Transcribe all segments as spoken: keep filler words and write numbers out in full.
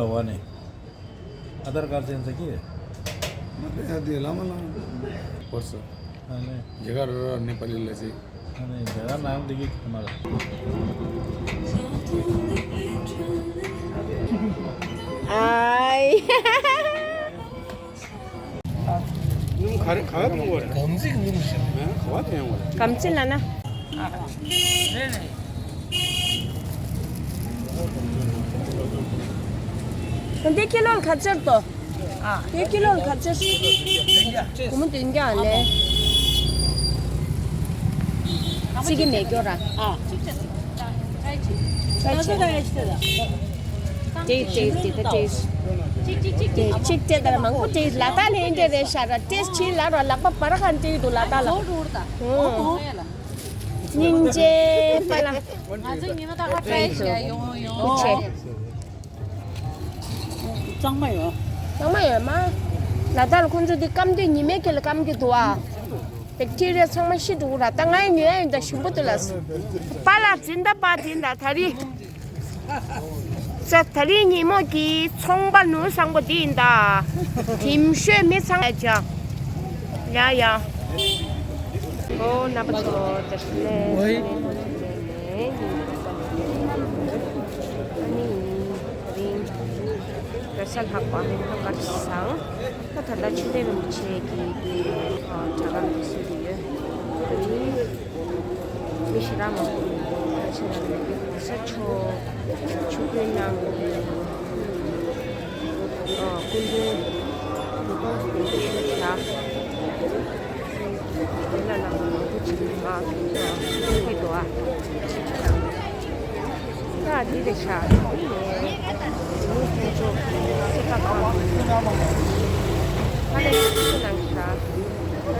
བ་ནི། ཨ་དར་ཀར་ཅན་ཟེར་གི། མ་དེ་ཡ་དེ་ལ་མ་ལ། བོར་སོ། ཨ་ནི། རྒྱ་གར་ར་ནེ་པ་ལི་ལ་ཟེར། ཨ་ནི་རྒྱ་གར་ནང་འདི་གི་མ་རེད། ཨའི། སྣུམ་ག་རེ་ག་རེ་བཏུང་དགོས་རེད། སྒམ་ཚིག་སྣུམ་ཞིག་མེད་ན་ག་བ་འཐེན་དགོས་རེད། སྒམ་ཚིག་ལ་ན། འདི་ཀི་ལོར་ག་ཚོད་དོ། འདི་ཀི་ལོར་ག་ཚོད། སྒོར་མོ་བདུན་བརྒྱ་ལས། ཚིག་གི་མེད་སྐྱོ་ར། ཨ། ཏྲེས་ཏྲེས་ཏྲེས་ཏྲེས། ཏྲེས་ཏྲེས་ཏྲེས། ཏྲེས་གཅིག་ཏྲེས་ལ་མང་པོ་ཏྲེས་ལ་ད་ལྷན་རྒྱས་རེད་ཤག་ར། ཏྲེས་ཕྱི་ལ་ར་ལག་པ་བར་གང་ཏྲེས་འདུག་ལ་ད་ལ། སྙིང་རྗེ་པ་ལ། ང་ཚོ་ཉི་མ་ད་ག་ཏྲེས་ཤག་ཡོང་ཡོང་། སྐུ་མཁྱེན། གཙང་མ་ཡོད། གཙང་མ་ཡོད་མ། ལ་ད་ལ་ཁོང་ཚོ་འདི་སྐམ་དུས་ཉི་མའི་དཀྱིལ་ལ་སྐམ་གྱི་འདུག་ཨ། བེག་ཊི་རི་ཡ་ཚང་མ་ཤི་འགྲོ་གི་ར། ད་ང་ཡི་ཉོ་ཡ་ཡིན་ད་ཞིམ་པོ་འདུག་ལ། པཱ་ལགས་འཛིན་ད་པཱ་འཛིན་ད་ད་རི། ས་ད་རི་ཉིན་མོ་གི་ཚོང་པ་ནོར་བཟང་པོ་འདི་ཡིན་ད། དེམ་ཤོད་མི་ཚང་ལ་ཅག་ཡ་ཡ། ཨོ་རྣམ་པ་ཚོ་དེ་ནས་ཨ་ནི་རིང་རེས་གཟའ་ལྷག་པ་ཧ་གར་སང་། ད་ད་ལྟ་ཆོས་སྡེ་རིན་པོ་ཆེ་གི་དེ་གྲྭ་ཁང་དུ་སུ་དེ་ཡོད། དེ་རིང་མི་ཞེ་དྲག་མང་པོ་འདུག་ཁ་ཆེ་ན་མི་དགེ་གོང་ས་མཆོག་ཆོས་སྐུའི་ནང་གི་སྐུ་མདུན་ཉིས་སྟོང་དེ་ཞུ་བྱ། དེ་ལ་ལ་མང་པོ་ཅིག་མ་ཐུག་ཐུག་གི་འདུག་ཨ། ད་འདི་རེད་ཤག་འདི་ནས་མི་དེ་ཚོ་གསེར་ཁ་ཁང་ཧ་ལས་ཤིག་ནང་ཤག་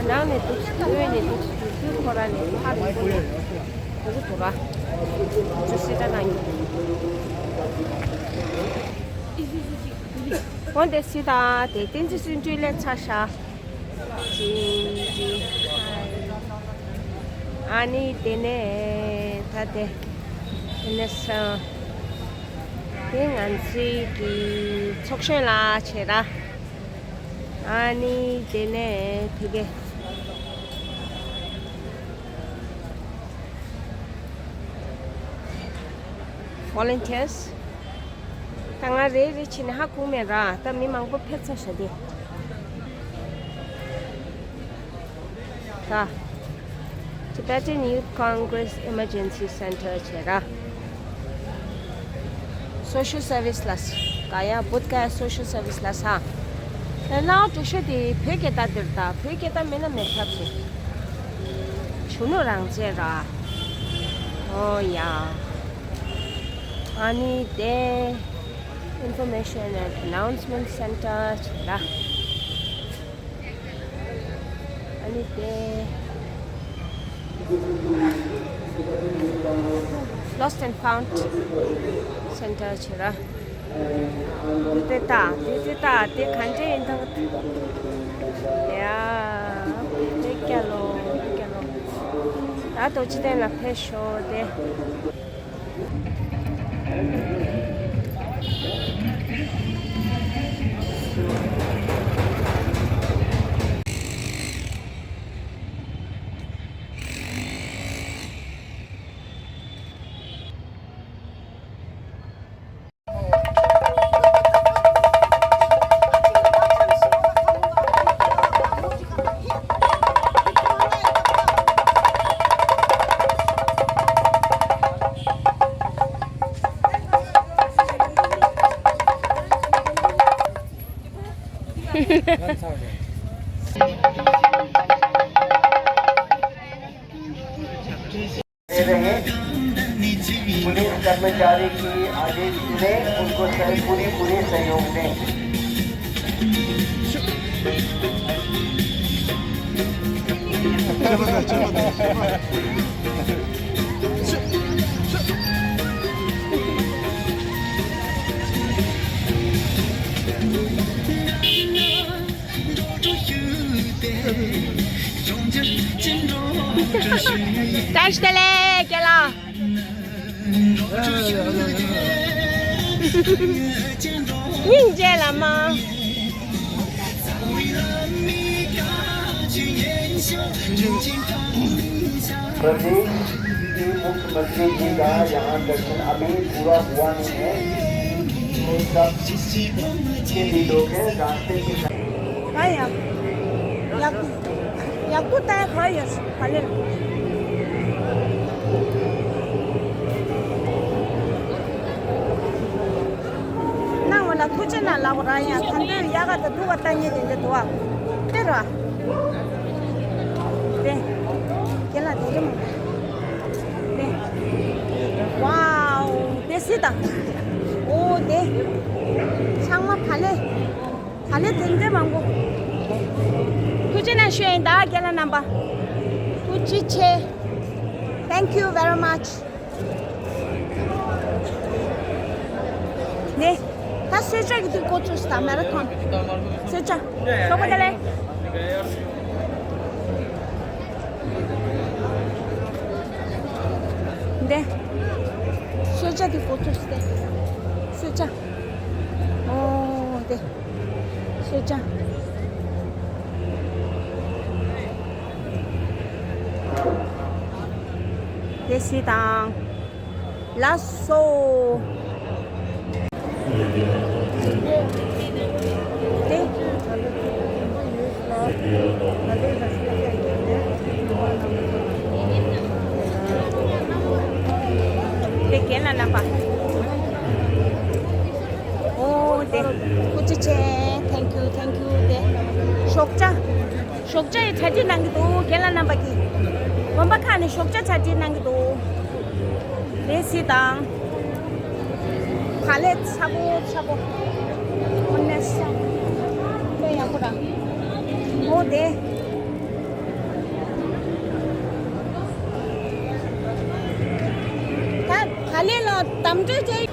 ནང་ནས་འདུག་སེ་འོད་ནས་འདུག་སེ་འགྲོ་དུས་ཁོ་རང་ནས་ཕར་རིང་པོ་ནས་འགྲོ་གི་འདུག་ག་ཚོ་གསེར་ཁ་ནང་གི་འོན་ཏེ་སི་ད་དེ་བསྟན་འཛིན་བརྩོན་འགྲུས་སླེབས་ཚར་ཤག་ཅིང་ཅིང་། ཨ་ནི་དེ་ནས་ད་དེ་དེ་ནས་སང་དེ་ང་ཚོའི་གི་ཚོགས་གཞོན་ལགས་བྱས་ར། ཨ་ནི་དེ་ནས་དེ་གའི་volunteers། ད་ང་རེ་རེ་བྱས་ནས་ཧ་གོ་མེད་ར། ད་མི་མང་པོ་ཕེབས་ཚར་ཤག་དེ། ད་Tibetan Youth Congress Emergency Center བྱས་ར། Social Service ལ་ག་ཡ་བུད་ག་ཡ་Social Service ལ་ས། ད་ནང་གྲུ་ཤོ་དེ་བོད་སྐད་ད་འདིར་ད་བོད་སྐད་ད་མེད་ན་མེད་ཐབས་ཤེས། གཞོན་ནུ་རང་བཙན་ར། ཨོ་ཡ། ཨ་ནི་དེ་Information and Announcement Center བྱས་ར། ཨ་ནི་དེ་Lost and Found Center བྱས་ར། དེ་དེ་ད་དེ་དེ་ད་དེ་ག་འདྲ་ཡིན་ཐང་། ཡ། དེ་སྐྱ་ལོ་དེ་སྐྱ་ལོ། ད་རྡོ་རྗེ་གདན་ལ་ཕེབས་ཤོག་དེ། रहे। पुलिस कर्मचारी की आदेश सुने, उनको सह-, पूरी, पूरे सहयोग दें। བཀྲ་ཤིས་བདེ་ལེགས་རྒན་ལགས། སྙིང་རྗེ་ལ་མ། प्रदेश के मुख्यमंत्री जी का यहाँ दर्शन अभी पूरा हुआ नहीं है, तो सब के भी लोग हैं रास्ते के। ཨ་ཡ། ཡག་ཡག་པོ་ལྟ་ག་ཡོད་ག་ལེར། གནང་བ་ལ་ཐུགས་རྗེ་གནང་ལབ་ར། ཡང་ད་འདོད་ཡག་ག་ད་སྡུག་ག་ལྟ་ཉེ་དེ་འདྲ་འདུག་ཨ། དེ་ར། དེ། རྒན་ལགས་དེ་འདྲ་མ། དེ། ཝའོ། དེ་སྲིད་དང་། ཨོ་དེ། ཚང་མ་བ་ལེ། བ་ལེ་དེ་འདྲ་མང་པོ། ཐུགས་རྗེ་གནང་ཞུ་ཡིན་ད་རྒན་ལགས་རྣམ་པ། ཐུགས་རྗེ་ཆེ། Thank you very much. ནས། ད་གསོལ་ཇ་གི་དུས་འགོ་བཙུགས་ད་མེ་ར་ཐོན། གསོལ་ཇ། ཤོག་པ་དེ་ལས། འདི། གསོལ་ཇ་གི་འགོ་བཙུགས་ཏེ། གསོལ་ཇ། ཨོ་དེ། གསོལ་ཇ། དེ་སྲིད་དང་། ལགས་སོ། དེ། དེ་རྒན་ལགས་རྣམ་པ། ཨོ་དེ། ཐུགས་རྗེ་ཆེ། Thank you, thank you. དེ། ཞོགས་ཇ། ཞོགས་ཇ་ཡི་ཆ་སྒྲིག་གནང་གི་འདུག་རྒན་ལགས་རྣམ་པ་གིས། དགོན་པ་ཁག་ནས་ཞོགས་ཇ་ཆ་སྒྲིག་གནང་གི་འདུག་དེ་སྲིད་དང་། བ་ལེ་ཚ་པོ་ཚ་པོ། ཨོ་ནེ་སི་ཆ། དཔེ་ཡག་པོ་ར། ཨོ་དེ། ད་བ་ལེ་ལ་དམ་གྲོས་བྱས།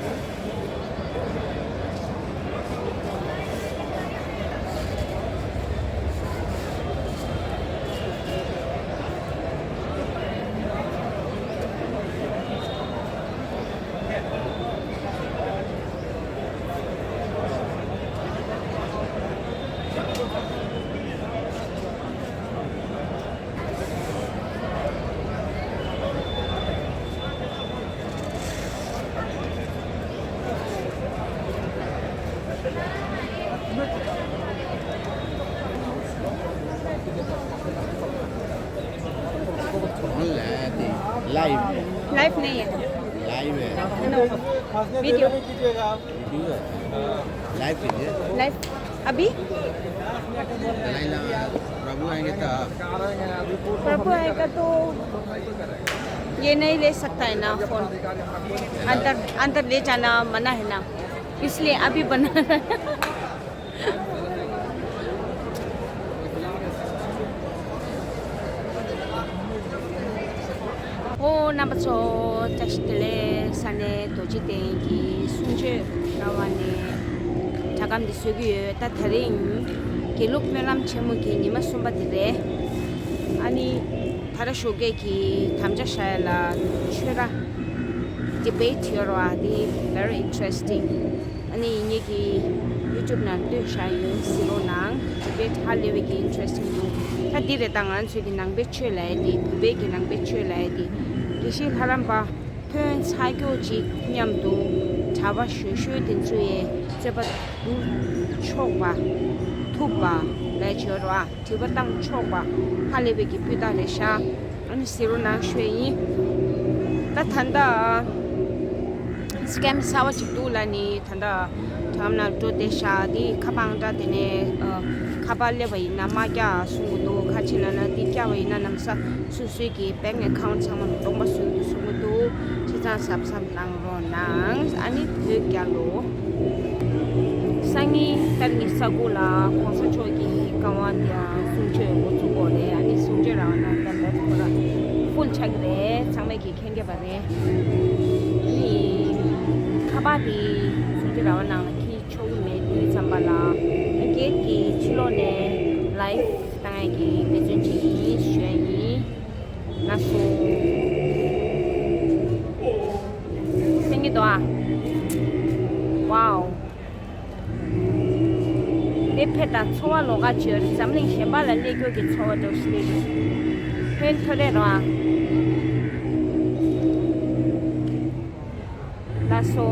ऑनलाइन है, लाइव है। लाइव नहीं है। लाइव है। नो। वीडियो। वीडियो है। लाइव कीजिए। लाइव। अभी? लाइव लगा, प्रभु आएंगे तो। प्रभु आएगा तो ये नहीं ले सकता है ना फोन। अंदर, अंदर ले जाना मना है ना, इसलिए अभी बना रहा है। ཨོ་རྣམ་པ་ཚོ། བཀྲ་ཤིས་བདེ་ལེགས། ས་གནས་རྡོ་རྗེ་གདན་གྱི་གསུང་ཆོས་ར་བ་ནས་སྒྲ་སྒམ་འདི་བཟོ་གི་ཡོད། ད་དེ་རིང་དགེ་ལུགས་སྨོན་ལམ་ཆེན་མོ་གི་ཉི་མ་གསུམ་པ་དེ་རེད། ཨ་ནི་དྷ་ར་ཞོགས་ཀས་ཀྱི་དམ་བཅའ་བཞག་ཡ་ལ་ཆོས་ར་ཌི་བེ་ཊི་ཡོད་ར་བ། འདི་very interesting. ཨ་ནི་ངེད་ཀྱི་ཡུ་ཊུབ་ནང་བཏོན་བཞག་ཡིན། གཟིགས་རོགས་གནང་། ཌི་བེ་ཊི་ཧ་ལས་པའི་གི་ཨིན་ཊི་རེ་སི་ཊིང་འདུག་ད་འདི་རེད། ད་ང་ཚོའི་གི་ནང་པའི་ཆོས་ལབ་ཡ་དེ། བོད་པའི་གི་ནང་པའི་ཆོས་ལབ་ཡ་དེ། དགེ་བཤེས་ལྷ་རམས་པ་ཐོན་ཚར་ཀྱོག་ཅིག་མཉམ་དུ་གྲྭ་པ་ཞོ་ཤོས་དེ་ཚོ་ཡི་རྩོད་པ་འདུལ་ཆོག་པ། ཐུབ་པ་ལབ་ཡ་ཅིག་ཡོད་རེད་བ། དྲི་བ་བཏང་ཆོག་པ། ཧ་ལས་པའི་གི་སྤུས་དག་རེད་ཤག་ཨ་ནི་གཟིགས་རོགས་གནང་ཞུ་ཡ་ཡིན། ད་ད་ལྟ་སི་ཀེམ་གསར་བ་ཅིག་འདུག་ལབ་ནི། ད་ལྟ་དྲ་ལམ་ནང་འགྲོ་བསྡད་ཤག་འདི་ཁ་པར་ཨང་གྲངས་དེ་ནས་ཨ་ཁ་པར་སླེབས་པ་ཡིན་ན་མ་རྒྱག་གསུང་གི་འདུག་ཁ་ཅིག་ལབ་ན་འདི་བསྐྱལ་བ་ཡིན་ན་ལམ་སང་སོ་སོའི་གི་བེང་ཨེ་ཁའུན་ཊི་ཚང་མ་སྟོང་པ་བཟོ་གི་འདུག་གསུང་གི་འདུག་བྱས་ཙང་གཟབ་གཟབ་གནང་རོགས་གནང་། ཨ་ནི་བོད་རྒྱལ་ལོ། སང་ཉིན་ཏ་རིག་གཉིས་ས་དགུ་ལ་གོང་ས་མཆོག་གི་བཀའ་དབང་དེའང་གསུང་ཆོས་འགོ་ཚུགས་དགོས་རེད། ཨ་ནི་གསུང་ཆོས་རང་ན་ད་ལྟ་ཁོ་ར་ཧྥུལ་ཆགས་ཀྱི་རེད། ཚང་མས་ཀྱི་མཁྱེན་གྱི་པ་རེད། ཨ་ནི་ཁ་པར་དེ་གསུང་ཆོས་རང་ནང་ལ་འཁྱེར་ཆོག་གི་མེད་དུས་ཙམ་པ་ལ་རྒྱལ་གྱི་ཕྱི་ལོགས་ནས་ལའིབ་བཏང་ཡས་ཀྱི་འབད་བརྩོན་བྱེད་ཀྱི་ཡིན་ཞུ་ཡ་ཡིན། ལགས་སོ། སེང་གེ་དོ་ཨ། ཝའོ། དེ་ཕེབས་དང་འཚོ་བ་ལོགས་ཀ་བྱོས་རེད། འཛམ་གླིང་གཞན་པ་ལ་སླེབས་རྒྱུ་གི་འཚོ་བ་འདྲ་ཞིག་སླེབས་རེད། ཕན་ཐོགས་རེད་རོ་ཨ། ལགས་སོ།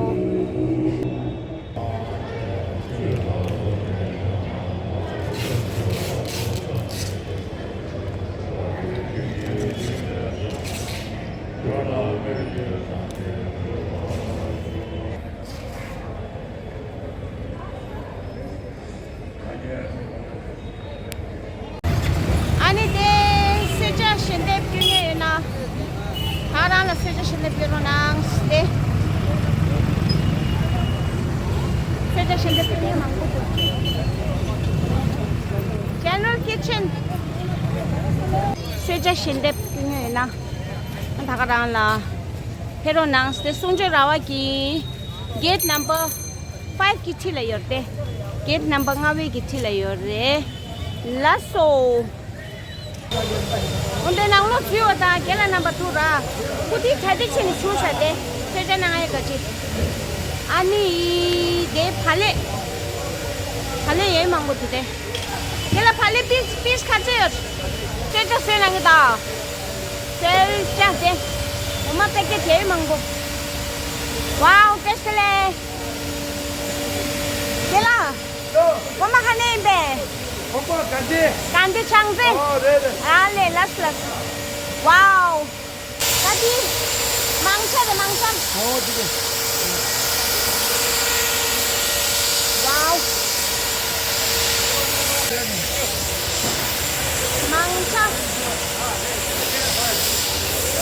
ཨ་ནི་དེ་གསོལ་ཇ་ཞལ་འདེབས་སྐྱོན་མཁན་ཡོད་ན། ང་རང་ལ་གསོལ་ཇ་ཞལ་འདེབས་སྐྱོན་རོགས་གནང་སྟེ། གསོལ་ཇ་ཞལ་འདེབས་སྐྱོན་མཁན་མང་པོ་འདུག General Kitchen། གསོལ་ཇ་ཞལ་འདེབས་སྐྱོན་མཁན་ཡོད་ན། ད་ག་རང་ལ་ཕེབས་རོགས་གནང་སྟེ། གསུང་ཆོས་ར་བ་གི་Gate number five གི་འཁྲིས་ལ་ཡོད་རེད་དེ། Gate number ལྔ་པའི་གི་འཁྲིས་ལ་ཡོད་རེད། ལགས་སོ། འོན་ཏེ་ནང་ལོགས་འཛུལ་བ་དང་རྒན་ལགས་རྣམ་པ་ཐུག་ར། སྐུ་དེ་གྲ་སྒྲིག་བྱས་ནས་བཞུགས་ཤག་སྟེ། གསོལ་ཇ་གནང་ཡས་ག་ཅི། ཨ་ནི་དེ་བག་ལེབ། བག་ལེབ་ཡས་མང་པོ་འདུག་སྟེ། རྒན་ལགས་བག་ལེབ་པིས་པིས་ག་ཚོད་ཡོད། གསོལ་ཇ་བཟོས་གནང་གི་ད། གསོལ་ཇ་སྟེ། འོ་མ་པེ་ཀེ་ཊི་ཡས་མང་པོ། Wow བཀྲ་ཤིས་བདེ་ལེགས། རྒན་ལགས། ཁོ་མ་ག་ནས་ཡིན་པས། ཁོ་མ་ག་འདི། ག་འདི་ཆང་རྩེ། ཨོ་རེད་རེད། ཨ་ལེ་ལགས་ལགས། Wow ག་འདི། མང་ཆ་རེད་མང་ཆ། ཨོ་འདི་རེད། Wow མང་ཆ།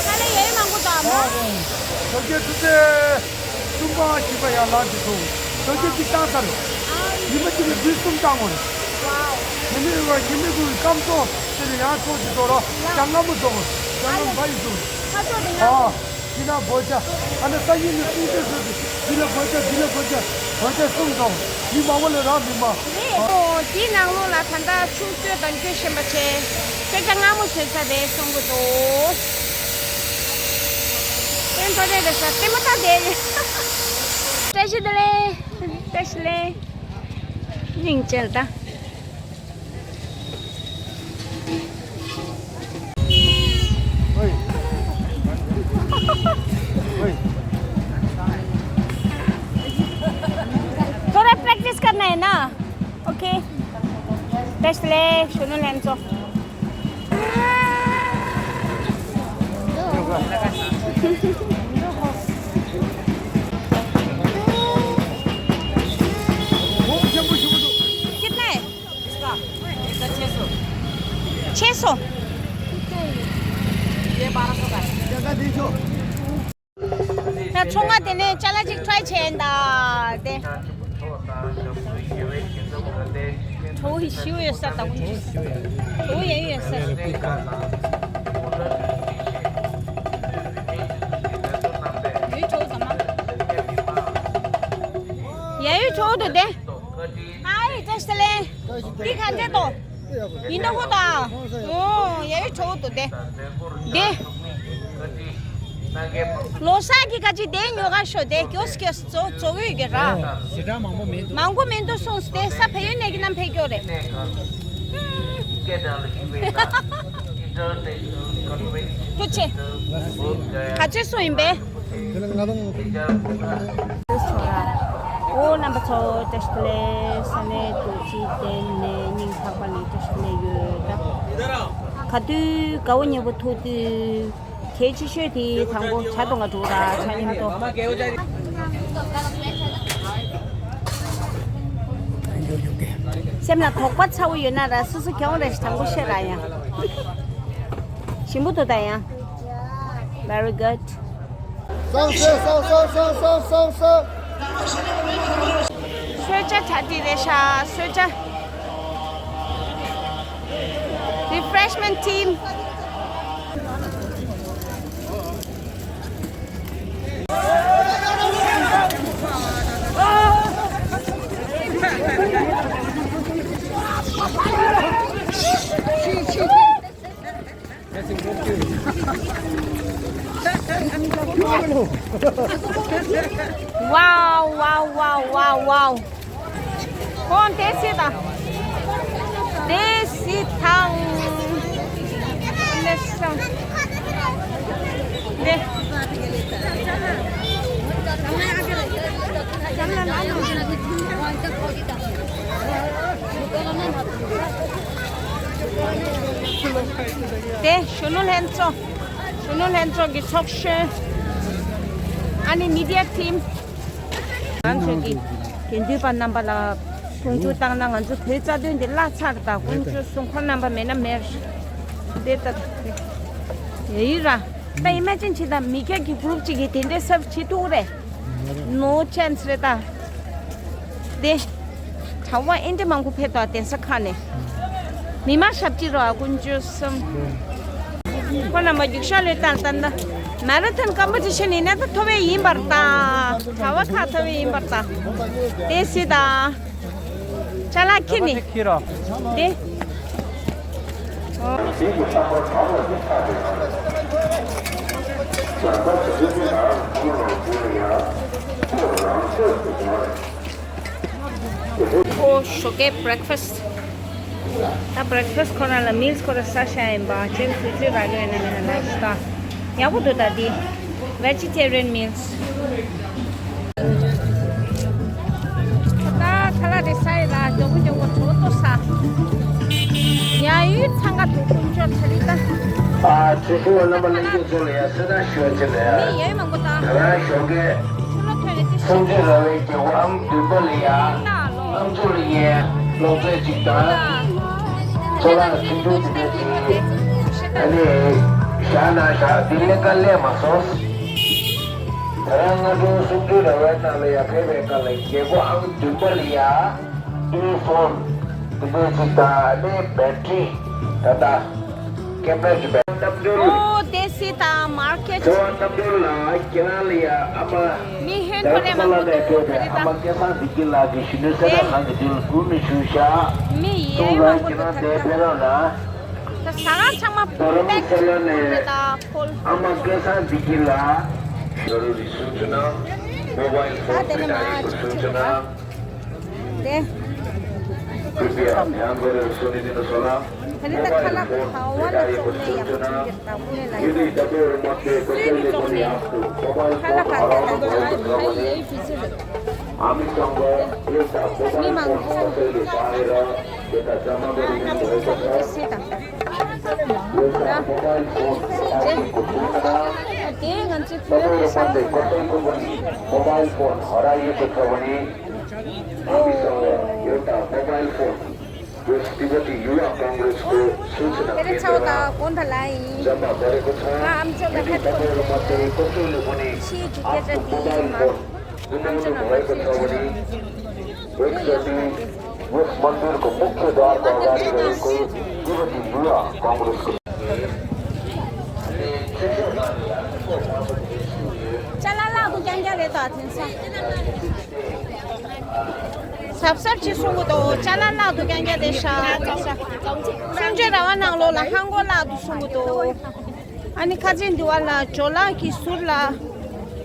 ཁ་ལེ་ཡས་མང་པོ་དང་མོ། ཨོ་རེད། ཐོག་རྒྱལ་ཐུགས་རྗེ། གསུམ་པ་བཞི་པ་ཡར་ལངས་ཀྱི་སོང་། ཞོགས་ཇ་གཅིག་བཏང་ཚར། ཉི་མ་གཅིག་ལ་འབུ་གསུམ་བཏང་ངོ་། ཉི་མའི་བ་ཉི་མའི་གུང་སྐམ་ཚོགས་དེ་ལ་ཡང་ཚོགས་ཀྱི་ཚོགས་རོ། ཇ་མངར་མོ་ཚོགས། ཇ་མངར་མོ་བ་ཡི་ཚོགས། ཨ། དེ་ན་བོད་ཇ། ཨ་ནི་སང་ཉིན་ནས་གསུང་ཆོས་བཟོས་ཏེ་འདི་ལ་བོད་ཇ་འདི་ལ་བོད་ཇ། བོད་ཇ་གསུམ་ཚོགས། མི་མང་པོ་ལ་རག་མི་མང་། རེད། ཨོ་དེའི་ནང་ལོགས་ལ་ད་ལྟ་ཆུ་སྤྱོད་དང་སྐྱོད་བཞིན་པ་བྱས། སྐད་ཆ་སྔ་མོ་བཟོས་ཚར་རེད་གསུང་གི་འདུག་ཨེ་འགྲོ་རེད་རེད་ས་ལྟད་མོ་ལྟ་བསྡད་ཡོད། བཀྲ་ཤིས་བདེ་ལེགས། བཀྲ་ཤིས་བདེ་ལེགས། སྙིང་རྗེ་ལ་ད། थोड़ा प्रैक्टिस करना है ना। ओके। बेस्ट ले सुनो लेंसो। कितना है? छह सौ। ये बारह सौ का है। ཡ་ཚོང་ང་དེ་ནས་ཅ་ལག་ཅིག་ཊ་རའི་བྱས་ཡིན་ད་དེ། གྲོ་བོ་ཞིའུ་ཡོད་ས་དང་གྲོ་བོ་ཡ་ཡོད་ས། ཡུལ་གྲོ་བོ་དང་མ། ཡ་ཡུལ་གྲོ་བོ་དང་དེ། ཨའི་བཀྲ་ཤིས་བདེ་ལེགས། འདི་ག་འདྲ་དོ། ཡིན་ད་ཧོ་ད། ཨོ་ཡ་ཡུལ་གྲོ་བོ་དང་དེ། དེ། ལོ་གསར་གྱི་ཁ་ཅིག་དེ་ཉོ་ག་ཤོག་དེ་སྐྱོ་སྐྱོ་ཙོ་ཙོ་གི་གི་ར། ཞེ་དྲག་མང་པོ་མེད་འདུག་མང་པོ་མེད་འདུག་སོང་སྟེ་ས་ཕ་ཡུལ་ནས་ཀྱི་ནམ་ཕེབས་སྐྱོ་རེད། ཐུགས་ཆེ། ག་ཚོད་སོང་ཡིན་པས། དེ་ལ་ང་རང་། ཨོ་རྣམ་པ་ཚོ་བཀྲ་ཤིས་བདེ་ལེགས། ས་གནས་རྡོ་རྗེ་གདན་ནས་སྙིང་ཐག་པ་ནས་བཀྲ་ཤིས་བདེ་ལེགས་ཡོད་ད། ག་དུས་དགའ་བོ་ཉེ་བོ་ཐུག་དུས། གལ་ཆེ་ཤོས་དེ་དང་པོ་ཇ་འཐུང་ག་འགྲོ་ར་ཇ་མཉམ་དུ། སེམས་ལ་དོགས་པ་ཚ་བོ་ཡོད་ན་ར་སོ་སོ་གྱོང་རེ་ཞིག་དང་པོ་བཤད་ར་ཡ། ཞིམ་པོ་འདུག་ད་ཡ། Very good། གསོལ་ཇ་གྲ་སྒྲིག་རེད་ཤག་གསོལ་ཇ། Refreshment team. Wow, wow, wow, wow, wow. Come on, taste it. དེ་སི་ཐང་། དེ་སི་ཐང་། དེ། དེ་གཞོན་ནུ་ལྷན་ཚོགས། གཞོན་ནུ་ལྷན་ཚོགས་ཀྱི་ཚོགས་གཞོན། ཨ་ནི་མི་ཌི་ཡ་ཊིམ། ང་ཚོ་གི་དེ་འདུས་པ་རྣམ་པ་ལ་མཐོང་ཆུང་བཏང་ན། ང་ཚོ་བོད་རྩ་དོན་འདི་བརླག་ཚར། ད་དཀོན་མཆོག་གསུམ། ཁོ་རྣམ་པ་མེད་ན་མེད་རེད། དེ་ལྟ་ཡ་ཡིན་ར། ད་ཨི་མེ་ཇིན་བྱེད་ད། མི་སྐྱ་གི་གུ་རུབ་ཅིག་གིས་དེ་འདྲའི་སབ་བྱེད་ཐུབ་རེད། No chance རེད་ད། དེ། གྲྭ་པ་ཨེ་འདྲ་མང་པོ་ཕེབས་འདུག་གདན་ས་ཁག་ནས། མི་མང་ཞབས་ཕྱི་རོགས། དཀོན་མཆོག་གསུམ། ཁོ་རྣམ་པ་རྒྱུག་ཤར་ལོས་བཏང་། ད་ད་མ་ར་ཐོན་ཀམ་པི་ཊི་ཤན་ཡིན་ན་ད་ཐོབ་པའི་ཡིན་པར་ད། གྲྭ་པ་ཁག་ཐོབ་པའི་ཡིན་པར་ད། དེ་སི་ད། ཅ་ལག་ཁྱེར་ནི། ཁྱེར་རོ། དེ། ཨོ། ཞོགས་ཀའི་བྷི་རེག་ཕ་སི། ད་བྷི་རེག་ཕ་སི་ཁོ་རང་ལ་མིལ་སི་ཁོ་རང་ས་ཤ་ཡིན་པ། ཅེན་སུ་ཅི་ར་གི་ན་ན་ན་ཤ་ད། ཡག་པོ་འདུག་ད་འདི། Vegetarian meals། ད་ཁ་ལག་དེ་ས་ཡི་ལ་མགྱོགས་པོ་མགྱོགས་པོ་གྲོད་ཏོ་ས། ཡ་ཡུལ་འཚང་ཁ་འདུག་དཀོན་མཆོག་ད་རི་ད། ཨ་ཁྲི་ཤོ་རྣམ་པ་ལྷན་རྒྱས་ཚོ་ལ་ཡ་སེ་ན་ཞོ་ཅི་ལ་ཡ། མི་ཡ་ཡུལ་མང་པོ་ད། ད་རང་ཞོགས་ཀས། ཆུ་ལོ་ཐོན་ནས་ཏི་ཤི། སུམ་ཅུ་ར་བའི་རྒྱལ་པོའམ་བདུན་པ་ལ་ཡ། གནམ་གྲུ་ལ་ཡའི་གློག་རྫས་ཅིག་དང་། ཚོ་ལག་ཆུང་ཆུང་དེ་འདྲ་ཅིག་ཨ་ནི་བཞག་ན་བཞག་འདི་ལས་ཀ་ལས་མ་སོང་། ད་རང་སྔ་དྲོ་སུམ་ཅུ་ར་བའི་ནང་ལ་ཡ་ཕེབས་པའི་སྐབས་ལ་རྒྱལ་པོའམ་བདུན་པ་ལ་ཡ། ཨི་ཕོན་དེ་འདྲ་ཅིག་དང་། ཨ་ནི་བེ་ཊི་རི། ད་ལྟ་ཀེམ་ར་གི་བེ་ཊི་རི། རྣམ་གྲོལ། ཨོ་དེ་སི་ད་མར་ཀེ་ཊི། ཚེ་དབང་རྣམ་གྲོལ་ལགས་ཁྱེད་རང་ལ་ཡ་ཨ་མ། མི་ཧན་ཁོ་ལས་མང་པོ་འདུག་ད་རེད་ད། ཨ་མ་སྐལ་བཟང་བདེ་སྐྱིད་ལགས་ཀྱིས་གཞོན་ནུ་གསལ་བསྒྲགས་ཁང་གི་མདུན་ལ་སྒུག་ནས་བཞུགས་ཤག་མི་ཡེ་མང་པོ་འདུག་ད་རེད་ད། ད་ཟ་ཁང་ཚང་མ་པེག་ཐུག་རེད་ད་ཕོལ། ཨ་མ་སྐལ་བཟང་བདེ་སྐྱིད་ལགས། ད་དེ་ནས་མ་ཅིག་ཅིག་རེད་ད། དེ། ཁོ་པའི་ཡང་ཡང་གོ་རེ་སོ་ནི་དེ་ནི་སོ་ལ། ད་ནི་ད་ཁ་ལག་གི་ཁ་བ་ལ་བཙོང་ནས་ཡག་པོ་བྱུང་གི་རེད་ད། དངོས་གནས་ལ་ཡག་པོ། སུས་མི་བཙོང་ནས་ཁ་ལག་ག་ག་ད་ད་ཨ་ཡེ་བི་ཟི་རེད། མི་མང་པོ་ད་ད་ད་ད་སི་ད། ད་དེ་ང་ཚོའི་ཕུལ་དེ་ས་ཡོད་ད། Mobile phone ཧོ་ར་ཡོད་པའི་ཁ་བ་ནི། Mobile phone, West Tibet Yuva Congress को सूचना केंद्र का जम्मा गरेको छ। यदि तपाईंहरू मध्ये कसैले पनि आफ्नो मोबाइल फोन गुमाउनु भएको छ भने एकचोटि यस मन्दिरको मुख्य द्वारको अगाडि रहेको तिब्बती युवा कांग्रेसको ཅ་ལག་བརླག་འདུག་རྐྱང་རྐྱང་རེད་ད་དེང་སང་། གཟབ་གཟབ་ཅིག་གསུང་གི་འདུག་ཅ་ལག་བརླག་འདུག་རྐྱང་རྐྱང་རེད་ཤག་དེང་སང་། གསུང་ཆོས་ར་བ་ནང་ལོགས་ལ་ཧང་གོ་བརླག་འདུག་གསུང་གི་འདུག་ཨ་ནི་ཁ་ཆེ་འདི་བ་ལ་ཇོ་ལགས་ཀྱི་ཟུར་ལ་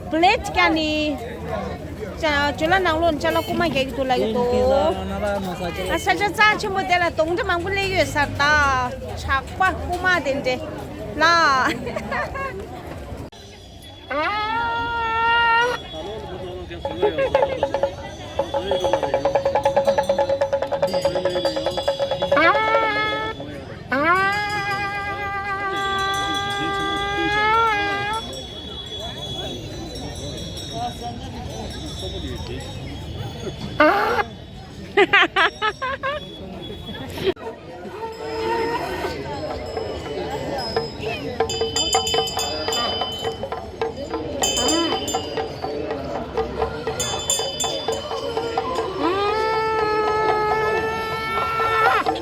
པི་ལེ་ཊི་རྐྱང་ནི། ཇོ་ལགས་ནང་ལོགས་ཅ་ལག་རྐུ་མ་རྒྱག་གི་འདུག་ལབ་ཀྱི་འདུག་ཨ་ས་ཆ་རྩ་ཆེན་པོ་དེ་ལ་གདོང་འདྲེ་མང་པོ་སླེབས་ཡོད་ས་རེད་ད། ཇག་པ་རྐུ་མ་དེ་འདྲ་ལ།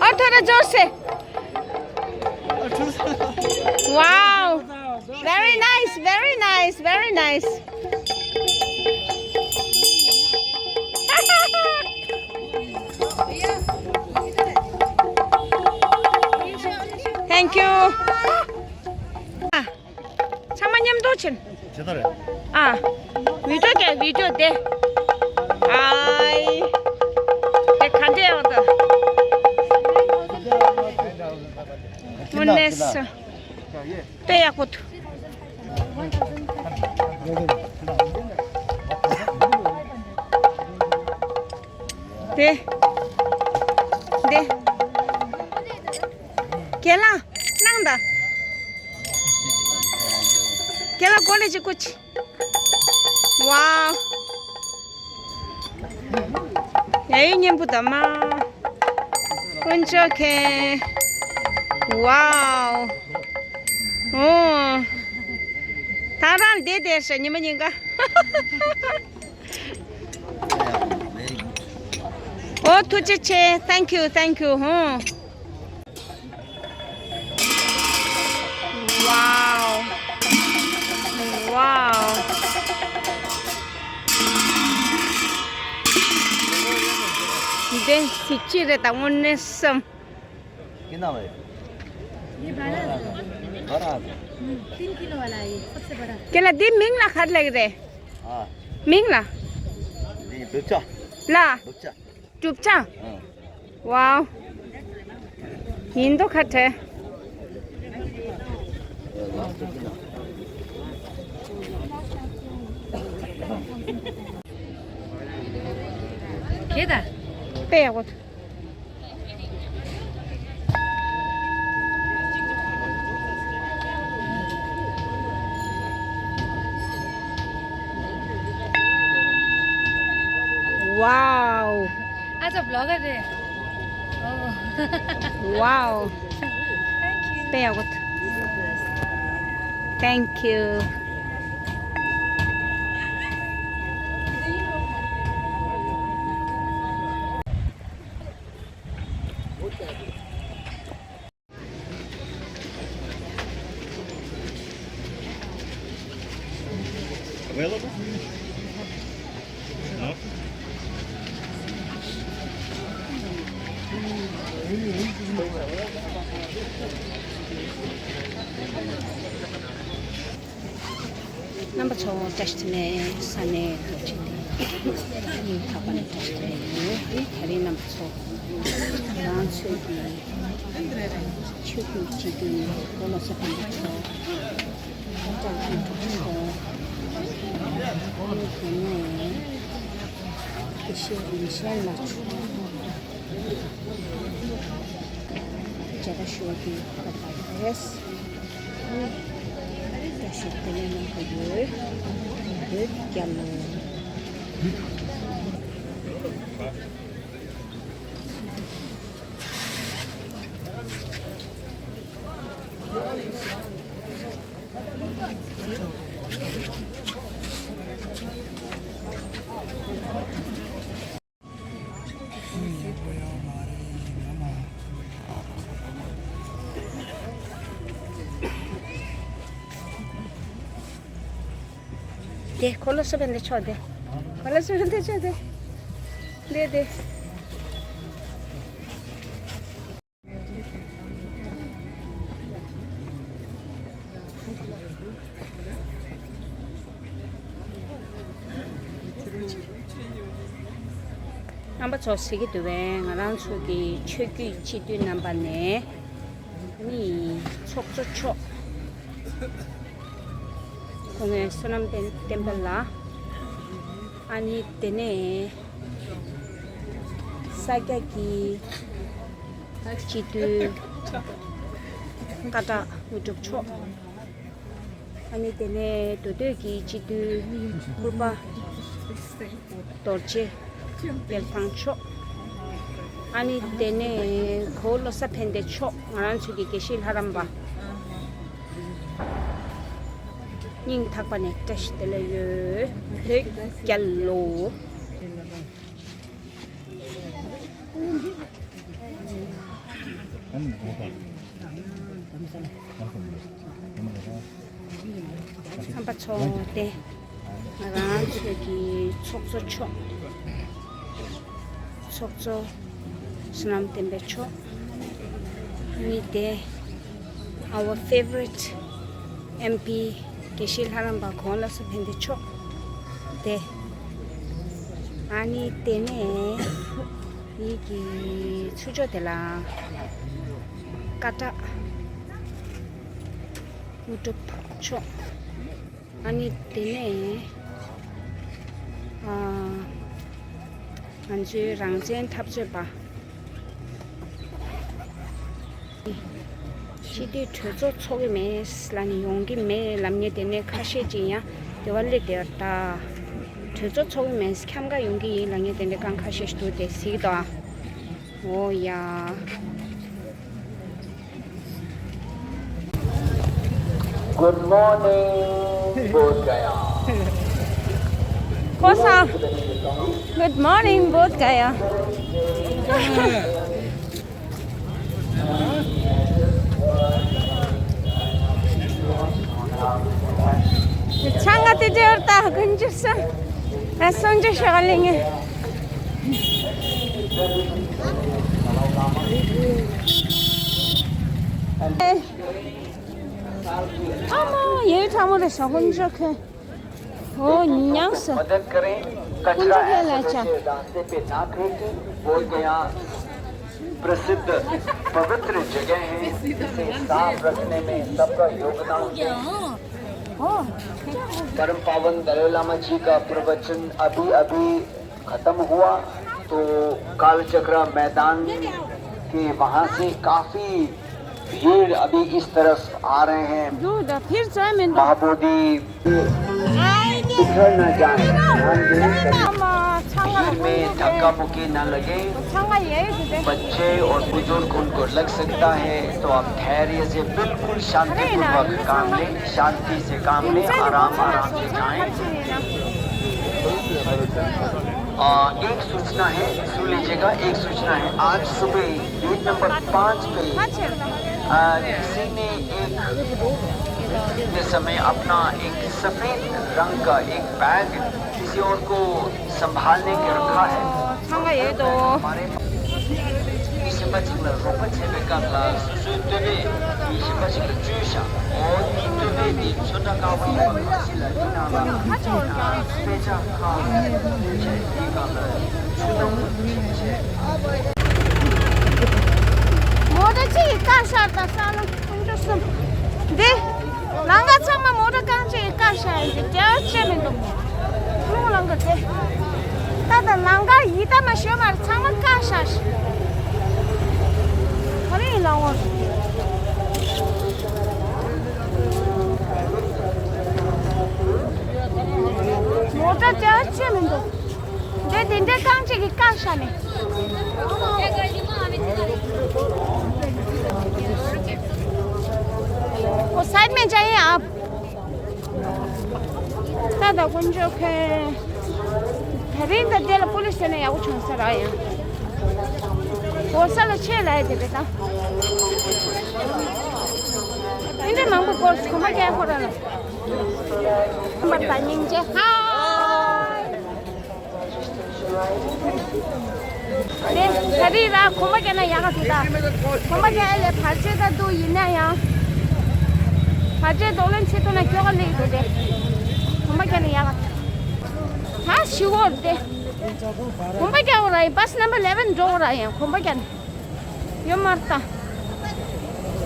और थोड़ा जोर से। Wow, very nice, very nice, very nice. Thank you. ཚང་མ་མཉམ་དུ་ཕྱིན། ཇི་ལྟར་རེད། ཨ། བི་ཌིའོ་རྒྱག་བི་ཌིའོ་དེ། ཨའི། དེ་ག་འདྲས་ཡོད་ད། ནས་དཔེ་ཡག་པོ་འདུག་དེ། དེ། རྒན་ལགས། གནང་དང་། རྒན་ལགས་སྒོ་ནས་ཅིག་སྐུ་མཁྱེན། ཝའོ། ཡ་ཡི་སྙན་པོ་དང་མ། དཀོན་མཆོག་མཁྱེན། ཝའོ། ཨོ། ད་རང་བསྡད་བསྡད་ཤག་ཉི་མ་ཉིན་ག་ཨོ་ཐུགས་རྗེ་ཆེ། Thank you, thank you. ཧོ། Wow. Wow. འདི་གཟི་བརྗིད་རེད་ད། དངོས་གནས་བསམ། कितना भाई? ये बारह हजार। बारह हजार। हम्म, तीन किलो वाला है ये, सबसे बड़ा। རྒན་ལགས་འདི་མིང་ལ་ག་རེ་ལབ་ཀྱི་རེད། ཨ། མིང་ལ། འདི་བུ་ཆ། ལ། བུ་ཆ། བུ་ཆ། ཨ། ཝའོ། ཡིན་མདོག་ཁ་བྲལ། གེ་ད། དཔེ་ཡག་པོ། Wow. आज vlogger है। Oh। Wow. Thank you. Thank you. Available? No? རྣམ་པ་ཚོ་བཀྲ་ཤིས་བདེ་ལེགས། ས་གནས་རྡོ་རྗེ་གླིང་སྙིང་ཐག་པ་ནས་བཀྲ་ཤིས་བདེ་ལེགས་ཡོད། དེ་རིང་རྣམ་པ་ཚོ་ང་རང་ཚོའི་གི་ཆོས་བརྒྱུད་སྤྱི་འཐུས་ཁོ་ལོ་སེ་ཕན་པ་ཚོ་ཨ་ཅག་གི་གྲོགས་ཚོ་ཨ་ནི་དེ་ནས་དགེ་བཤེས་རིན་ཆེན་ལགས་མཇལ་ཁ་ཞུ་བ་དེ་བཀའ་དྲིན་རེད། བཀྲ་ཤིས་བདེ་ལེགས་གནང་གི་ཡོད། བོད་རྒྱལ་ལོ། དེ་ཁོ་ལོ་སུ་བན་དེ་ཆོག་དེ། ཁོ་ལོ་སུ་བན་དེ་ཆོག་དེ། དེ་དེ། རྣམ་པ་ཚོ་གཟིགས་ཀྱི་འདུག་པས། ང་རང་ཚོ་གི་ཆོས་བརྒྱུད་སྤྱི་འཐུས་རྣམ་པ་ནས་ནི་ཚོགས་གཙོ་མཆོག་ཁོང་ནས་བསོད་ནམས་བསྟན་བསྟན་འཕེལ་ལགས། ཨ་ནི་དེ་ནས་ས་སྐྱ་གི་སྤྱི་འཐུས་ཀ་དག་དངོས་གྲུབ་མཆོག་ཨ་ནི་དེ་ནས་མདོ་སྟོད་ཀྱི་སྤྱི་འཐུས་སྐུ་པ་རྡོ་རྗེ་རྒྱལ་ཐང་མཆོག་ཨ་ནི་དེ་ནས་གོ་བོ་བློ་བཟང་ཕན་བདེ་མཆོག་ང་རང་ཚོའི་གི་དགེ་བཤེས་ལྷ་རམས་པ། སྙིང་ཐག་པ་ནས་བཀྲ་ཤིས་བདེ་ལེགས་ཡོད། བོད་རྒྱལ་ལོ། རྣམ་པ་ཚོ་དེ་ང་རང་ཚོའི་གི་ཚོགས་གཙོ་མཆོག་ཚོགས་གཙོ་བསོད་ནམས་བསྟན་འཕེལ་མཆོག་ནི་དེ། Our favorite M P དགེ་བཤེས་ལྷ་རམས་པ་གོང་བློ་བཟང་ཕན་བདེ་མཆོག་དེ། ཨ་ནི་དེ་ནས་ཡིད་ཀྱི་ཚུར་ཕྱོགས་དེ་ལ་ཀ་དག་ དངོས་གྲུབ་མཆོག་ཨ་ནི་དེ་ནས་ཨ། ང་ཚོའི་རང་བཙན་འཐབ་རྩོད་པ། སྤྱི་འཐུས་གྲོས་ཚོགས་ཚོགས་ཀྱི་མེད་ལབ་ནས་ཡོང་གི་མེད་ལབ་མཁན་དེ་ནས་ཁ་ཤས་ཅིག་ཡང་དེ་བ་སླེབས་བསྡད་པ་ད། གྲོས་ཚོགས་ཚོགས་ཀྱི་མེད་འཁྱམ་ག་ཡོང་གི་ཡིན་ལབ་མཁན་དེ་འདྲ་གང་ཁ་ཤས་ཤིག་འདུག་དེ་གཟིགས་དང་། འོ་ཡ། Good morning, Bodh Gaya. Kosa. Good morning, Bodh Gaya. ཆང་ང་དེ་འདྲ་ད་དཀོན་མཆོག་གསུམ། ཨ་སངས་རྒྱས་ཤོག་ལེ་ངེ། ཨ་མ་ཡེ་ཕྲ་མོ་རེ་ཤོག་དཀོན་མཆོག་ཁེ། ओ न्यास मदद करें। कचरा ऐसे वैसे रास्ते पे ना फेंकें। बोध गया प्रसिद्ध पवित्र जगह है, इसे साफ रखने में सबका योगदान है। परम पावन दलाई लामा जी का प्रवचन अभी अभी खत्म हुआ, तो कालचक्र मैदान के वहां से काफी भीड़ अभी इस तरफ आ रहे हैं। महाबोधि बिखर न जाए, ध्यान दें। भीड़ में धक्का मुक्की न लगे। बच्चे और बुजुर्ग उनको लग सकता है, तो आप धैर्य से बिल्कुल शांतिपूर्वक काम लें, शांति से काम लें, आराम आराम से जाएं। आ, एक सूचना है, सुन लीजिएगा, एक सूचना है। आज सुबह गेट नंबर पाँच पे, आ, किसी ने एक के समय अपना एक सफेद रंग का एक बैग किसी और को संभालने के रखा है। हमारे ཉི་ཤུ་པ་གཅིག་ལ་རོགས་པ་བྱེད་པའི་སྐབས་ལ་སོ་སོའི་ལྟོ་ཕད་ཉི་ཤུ་པ་གཅིག་ལ་བཅོས་བཞག་འོ་དེའི་ལྟོ་ཕད་དེ་ཚོན་ཁྲ་དཀར་པོ་ཡིན་པ་ཁ་ཤས་ལ་ཡིན་ནའང་དཔེ་ཆ་ཁག་བྱས་དེའི་སྐབས་ལ་ཆུ་དྭངས་པོ་ཅིག་བྱས། མོ་ཊ་གཅིག་གིས་བཀག་ཤར་དང་ས་ལ་ཁོང་ཚོ་གསུམ་འདི། ལམ་ཁ་ཚང་མ་མོ་ཊ་རྐང་གཅིག་གིས་བཀག་བཞག་ཡིན་ཏེ་རྒྱལ་བ་ཅེ་མི་འདུག་རླུང་ལམ་ཁ་དེ། ད་ལྟ་ལམ་ཁ་ཡི་ད་མ་ཞོ་མར་ཚང་མ་བཀག་བཞག་ཤག་ག་རེ་ཡིན་ལགས་འོ། མོ་ཊ་རྒྱལ་བ་ཅེ་མི་འདུག་འདི་དེ་འདྲའི་རྐང་གཅིག་གིས་བཀག་བཞག་ནས། वो साइड में जाइए आप। ད་ད་དཀོན་མཆོག་ཁེ། ད་རིང་ད་དེ་ལ་པུ་ལིས་དེ་ན་ཡག་པོ་བྱུང་ས་ར་ཡང་། འོ་ས་ལ་ཆེ་ལ་ཡ་དེ་རེད་ད། དེ་འདྲའི་མང་པོ་སྐོར་གོམ་པ་རྒྱག་ཁོ་ར་ལ། མར་ད་སྙིང་རྗེ་ཧ། དེ་ད་རེས་ར་གོམ་པ་རྒྱག་ན་ཡག་ག་འདུག་ད། གོམ་པ་རྒྱག་ཨེ་ལས་བར་ཆད་ད་འདུག་ཡིན་ན་ཡང་། བར་ཆད་གདོང་ལེན་བྱེད་ཐུབ་ན་སྐྱོ་ག་སླེབས་འདུག་དེ། གོམ་པ་རྒྱག་ན་ཡག་ག་ད་ཞི་བོར་དེ། གོམ་པ་རྒྱག་འོ་ར་ཡིན་བྷ་སི་ནམ་བར་ཨི་ལེ་བན་འགྲོ་འོ་ར་ཡིན་གོམ་པ་རྒྱག་ན། ཡོད་མ་རེད་ད།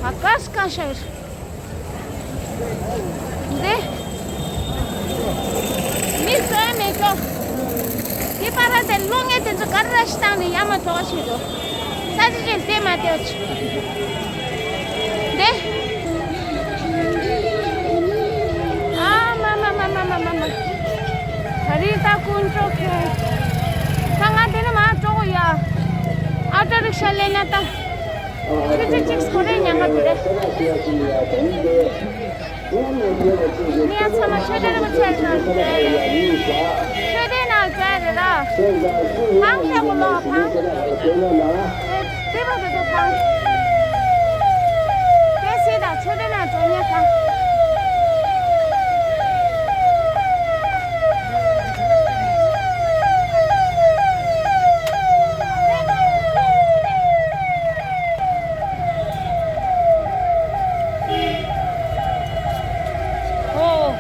ཨ་ཀ་ཤ་ཀ་ཤ་ཡོད། འདི། མི་བཟོས་མེད་ཀྱོ། འདི་པར་དེ་གློག་བརྙན་དེ་ཚོ་ག་རེ་ར་ཞིག་བཏང་ནས་ཡར་མར་འགྲོ་བ་ཞིག་འདུག་ས་ཆ་ཅན་བལྟས་མ་བལྟས་བ་ཅིག་འདི། ཨ་མ་མ་མ། ད་རེས་ད་དཀོན་མཆོག་ཁྱེད། ད་ང་འདི་ནས་མར་འགྲོ་དགོས་ཡ། ཨ་ཊོ་རིག་ཤ་ལེན་ན་ད། ཆུ་ཚོད་གཅིག་སྐོར་རེ་ཉན་ག་འདུག་རེད། མི་ཡ་ཚང་མ་ཆོས་སྡེ་རིན་པོ་ཆེ་ནང་དུ་རེད། ཆོས་སྡེ་ནང་འགྲོ་ཡ་རེད་ད། ཕང་ཁྱེད་གོ་ལོ་ཕང་། དེ་བ་དེ་ཚོ་ཕང་། དེ་སྲིད་དང་ཆོས་སྡེ་ནང་འགྲོ་ཉན་ཕང་། ཨོ།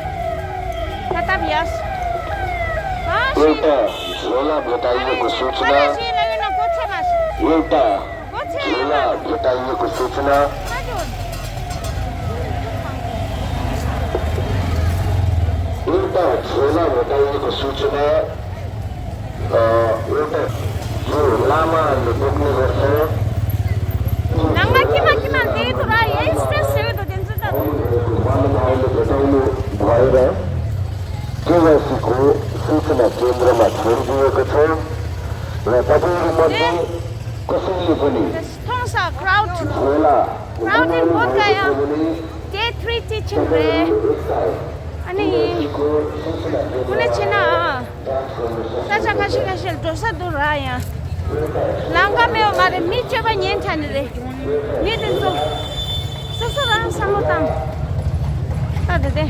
ད་ལྟ་བྱས། ཨ་ཤི། ཡོད་ད། ཇོ་ལ་བུ་ད་ཡོད་གི་སུ་ཚུ་ན། ཨ་ཤི་ལ་ཡོད་ན་གོ་ཚེ་མ་ཤི། ཡོད་ད། གོ་ཚེ་ཇོ་ལ་བུ་ད་ཡོད་གི་སུ་ཚུ་ན། ཨ་ཇོ། ད་ཇོ་ལ་མེ་ཏོག་གི་སུ་ཆེ་ན། ཨ། འོ་ད་ཇོ་བླ་མ་ནི་འབོག་ནི་རེད་སོ། ནང་མ་ཁྱི་མ་ཁྱི་མ་དེ་ཐོ་ར་ཡེ་སི་ཏྲེ་སི་ཡོད་དོ་དེ་ཚོ་ད། ཀེ་ཝའི་སི་ཁོ་སུ་ཆེ་ན་ཀེ་འདྲ་མ་ཆོར་གི་ཡོད་གི་ཚོ། ལ་ད་པོ་རི་མ་དེ་ཀོ་སུ་ལི་ཕ་ནི། མཐོང་ས་ཁྲའུ་ཌི། ཇོ་ལ། ཁྲའུ་ཌི་བོད་ཀ་ཡ། ཌེ་ཐི་རི་ཊི་ཆིང་རེད། ཨ་ནི། ཁོ་ནས་ཕྱིན་ན། ས་ཆ་ཁ་ཤས་ཁ་ཤས་ལ་འགྲོ་ས་འདུག་ར་ཡ། ལམ་ཁ་མེད་པ་མ་རེད། མི་སྤྱོད་པ་ཉན་ཆ་ནི་རེད། མི་དེ་ཚོ། སོ་སོ་རང་བསམ་བློ་བཏང་། ད་དེ་དེ།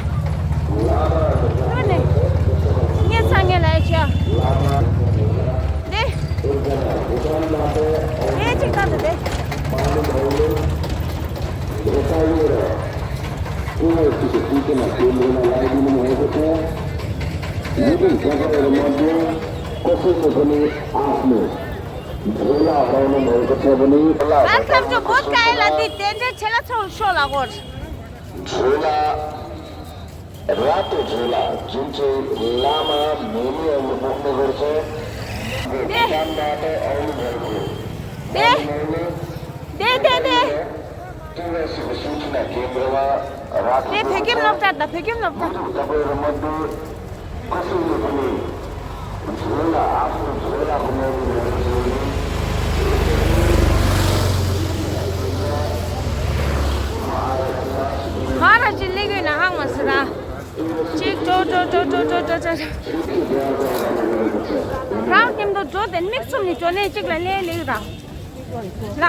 ཁོ་ནས། ངས་ཚ་ངས་ལ་ཡ་ཆ། དེ། དེ་གཅིག་ད་དེ་དེ། Welcome to Bodh Gaya ལ་འདི་དེ་འདྲའི་ཆེ་ལ་ཚོགས་ཤོག་ལ་གོ། ཇོ་ལ། ར་ཏོ་ཇོ་ལ་ཇུན་ཆེ་བླ་མ་མེ་མེ་ཨོ་ལི་བོག་ནི་གོར་ཆེ། དེ། དེ། དེ་དེ་དེ། དེ་བོད་ཁྱིམ་སློབ་གྲྭ་དང་བོད་ཁྱིམ་སློབ་གྲྭ། ཧ་ར་ཅི་ལི་གུ་ན་ཧང་མ་སི་ར། ཅིག་ཏོ་ཏོ། རང་ཉིན་དུ་འགྲོ་དེ་མིག་ཚུམ་ནི་འགྲོ་ནས་ཅིག་ལ་ལས་ལིག་ར། ལ།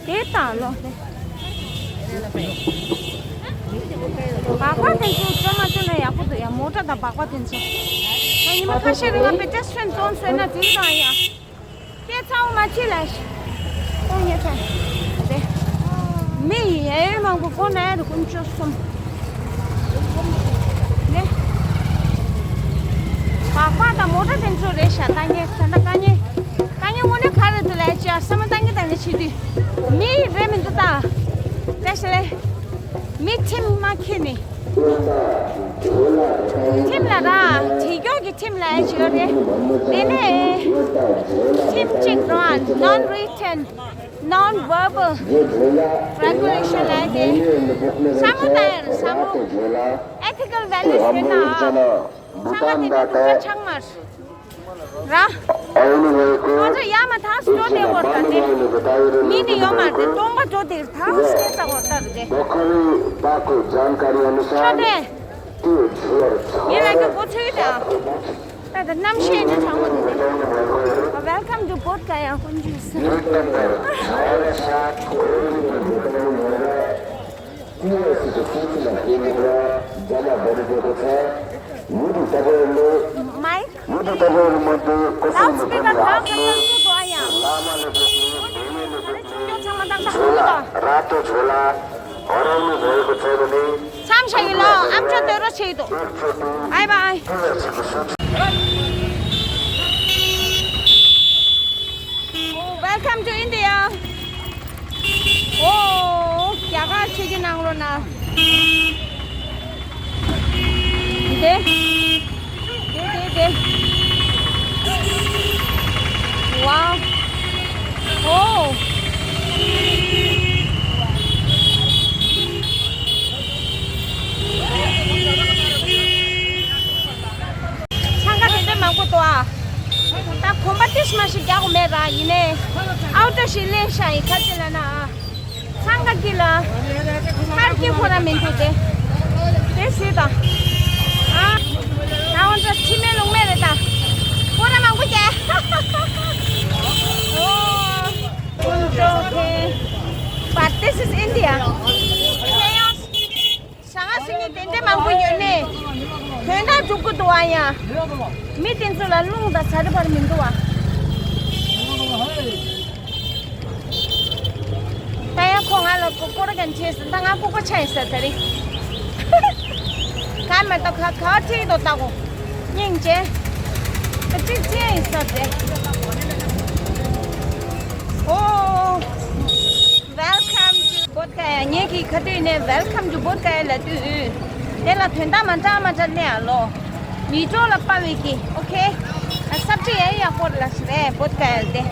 དེ་ལྟ་ལོ། སྦག་སྦག་དེ་ཚོ་བཅོ་མ་བཅོ་ན་ཡག་པོ་འདུག་ཡ། མོ་ཊ་དང་སྦག་སྦག་དེ་ཚོ། ད་ཉི་མ་ཁ་ཤས་རིང་ང་པེ་ཏྲེ་སི་ཊན་བཙོང་སོང་ན་དེ་རང་ཡ། སྐད་ཚ་བོ་མ་ཕྱི་ལ་ཤི། ཨོ་ཡ་ཚ། དེ། མི་ཡ་ཡོད་མང་པོ་ཁོ་ན་ཡ་རུ་ཀུན་སྤྱོད་གསུམ། དེ། སྦག་སྦག་དང་མོ་ཊ་དེ་ཚོ་རེད་ཤག་ད་ངས་ད་ད་དཀའ་ངལ། དཀའ་ངལ་དངོས་གནས་ག་རེ་འདུག་ལས་ཅི་ཨ་བསམ་བློ་བཏང་གི་བཏང་ནས་བྱེད་དུས། མི་རེད་མི་འདུག་ད། བཀྲ་ཤིས་བདེ་ལེགས། མི་ཁྲིམས་མ་འཁྱེར་ནས། ཁྲིམས་ལ་ར། བྱེད་སྐྱོང་གི་ཁྲིམས་ལ་ཨེ་བྱེད་ཡོད་རེད། དེ་ནས། ཁྲིམས་གཅིག་རང་non written, non verbal regulation ལ་ཨེ་བྱེད། བསམ་བློ་བཏང་ཡ་རེད་བསམ་བློ། Ethical values ཡོད་ན། ཚང་མ་དེ་འདྲ་འདུག་ཆ་ཆགས་མ་རེད། ར། ང་ཚོ་ཡར་མར་ཐང་སྐྱོད་དེ་བོར་ད་དེ། མི་ནི་ཡོད་མ་རེད་དེ། སྟོང་པ་འགྲོ་དེ་ཐང་སྐྱོད་ད་བོར་ད་རེད་དེ། ཤོད་དེ། ངས་ལ་ཀྱི་གོ་ཚོད་ད། ད་ད་གནམ་གཤིས་ནི་གྲང་མོ་དེ་དེ། Welcome to Bodh Gaya ཀུན་འཇུས་སུ། Mike, loudspeaker གང་ག་གང་ག་འགྲོ་ཨ་ཡ། ཚང་མ་ད་ད་ཁོ་ད། མཚམས་བཞག་ཡིན་ལ་ཨམ་ཅོག་ལྟོས་རོགས་བྱེད་དོ། Bye bye. Welcome to India. ཨོ། རྒྱ་གར་ཆེ་གི་ནང་ལོ་ན། དེ། དེ་དེ་དེ། ཝའོ། ཨོ། འཚང་ཁ་དེ་འདྲ་མང་པོ་འདུག་ཨ། ད་གོམ་པ་ཏིས་མ་ཞིག་རྒྱག་གོ་མེད་ར་ཡིན་ནའི། ཨའོ་ཏོ་ཞིག་ལེན་ཤ་ཡི་ཁ་ཅི་ལ་ན་ཨ། འཚང་ཁ་ཀི་ལ། ཁར་ཀི་ཁོ་ར་མི་འདུག་དེ། དེ་སུས་དང་། ཨ། ད་འོན་ཏོ་ཕྱི་མེ་ལུང་མེ་རེད་ད། ཁོ་ར་མང་པོ་རྒྱག་ཨོ། འོན་ཏོ་ཁེ། But this is India. ཁེ་ཡོང་། ཞག་སང་ཉིན་དེ་འདྲ་མང་པོ་ཡོད་ནས། དོན་དག་འགྲུབ་ཀྱི་འདུག་ཨ་ཡ། མི་དེ་ཚོ་ལ་རླུང་དང་ཟ་རི་བར་མི་འདུག་ཨ། ད་ཡང་ཁོ་ང་ལ་ཀོ་ཀོ་ར་གན་ཆེ་སི་ད་ང་ཀོ་ཀོ་ཆ་ཡིན་ས་ད་རེད། ག་མེད་ད་ག་ག་ཁྲིད་དོ་ད་གོ། སྙིང་རྗེ། ད་ཅིག་ཅིག་ཡིན་ས་རེད། ཨོ། Welcome to Bodh Gaya. ངེད་ཀྱི་ཁ་ཐུག་ནས་Welcome to Bodh Gaya ལབ་དུས། དེ་ལ་དོན་དག་མ་འདྲ་མ་འདྲ་གནས་ཨ་ལོ། མི་འགྲོ་ལ་དཔའ་བའི་གི་ཨོ་ཁེ། ཨ་སབ་ཅི་ཡ་ཡ་པོ་ལ་ཞི་རེ་བོད་ཀ་ཡ་དེ།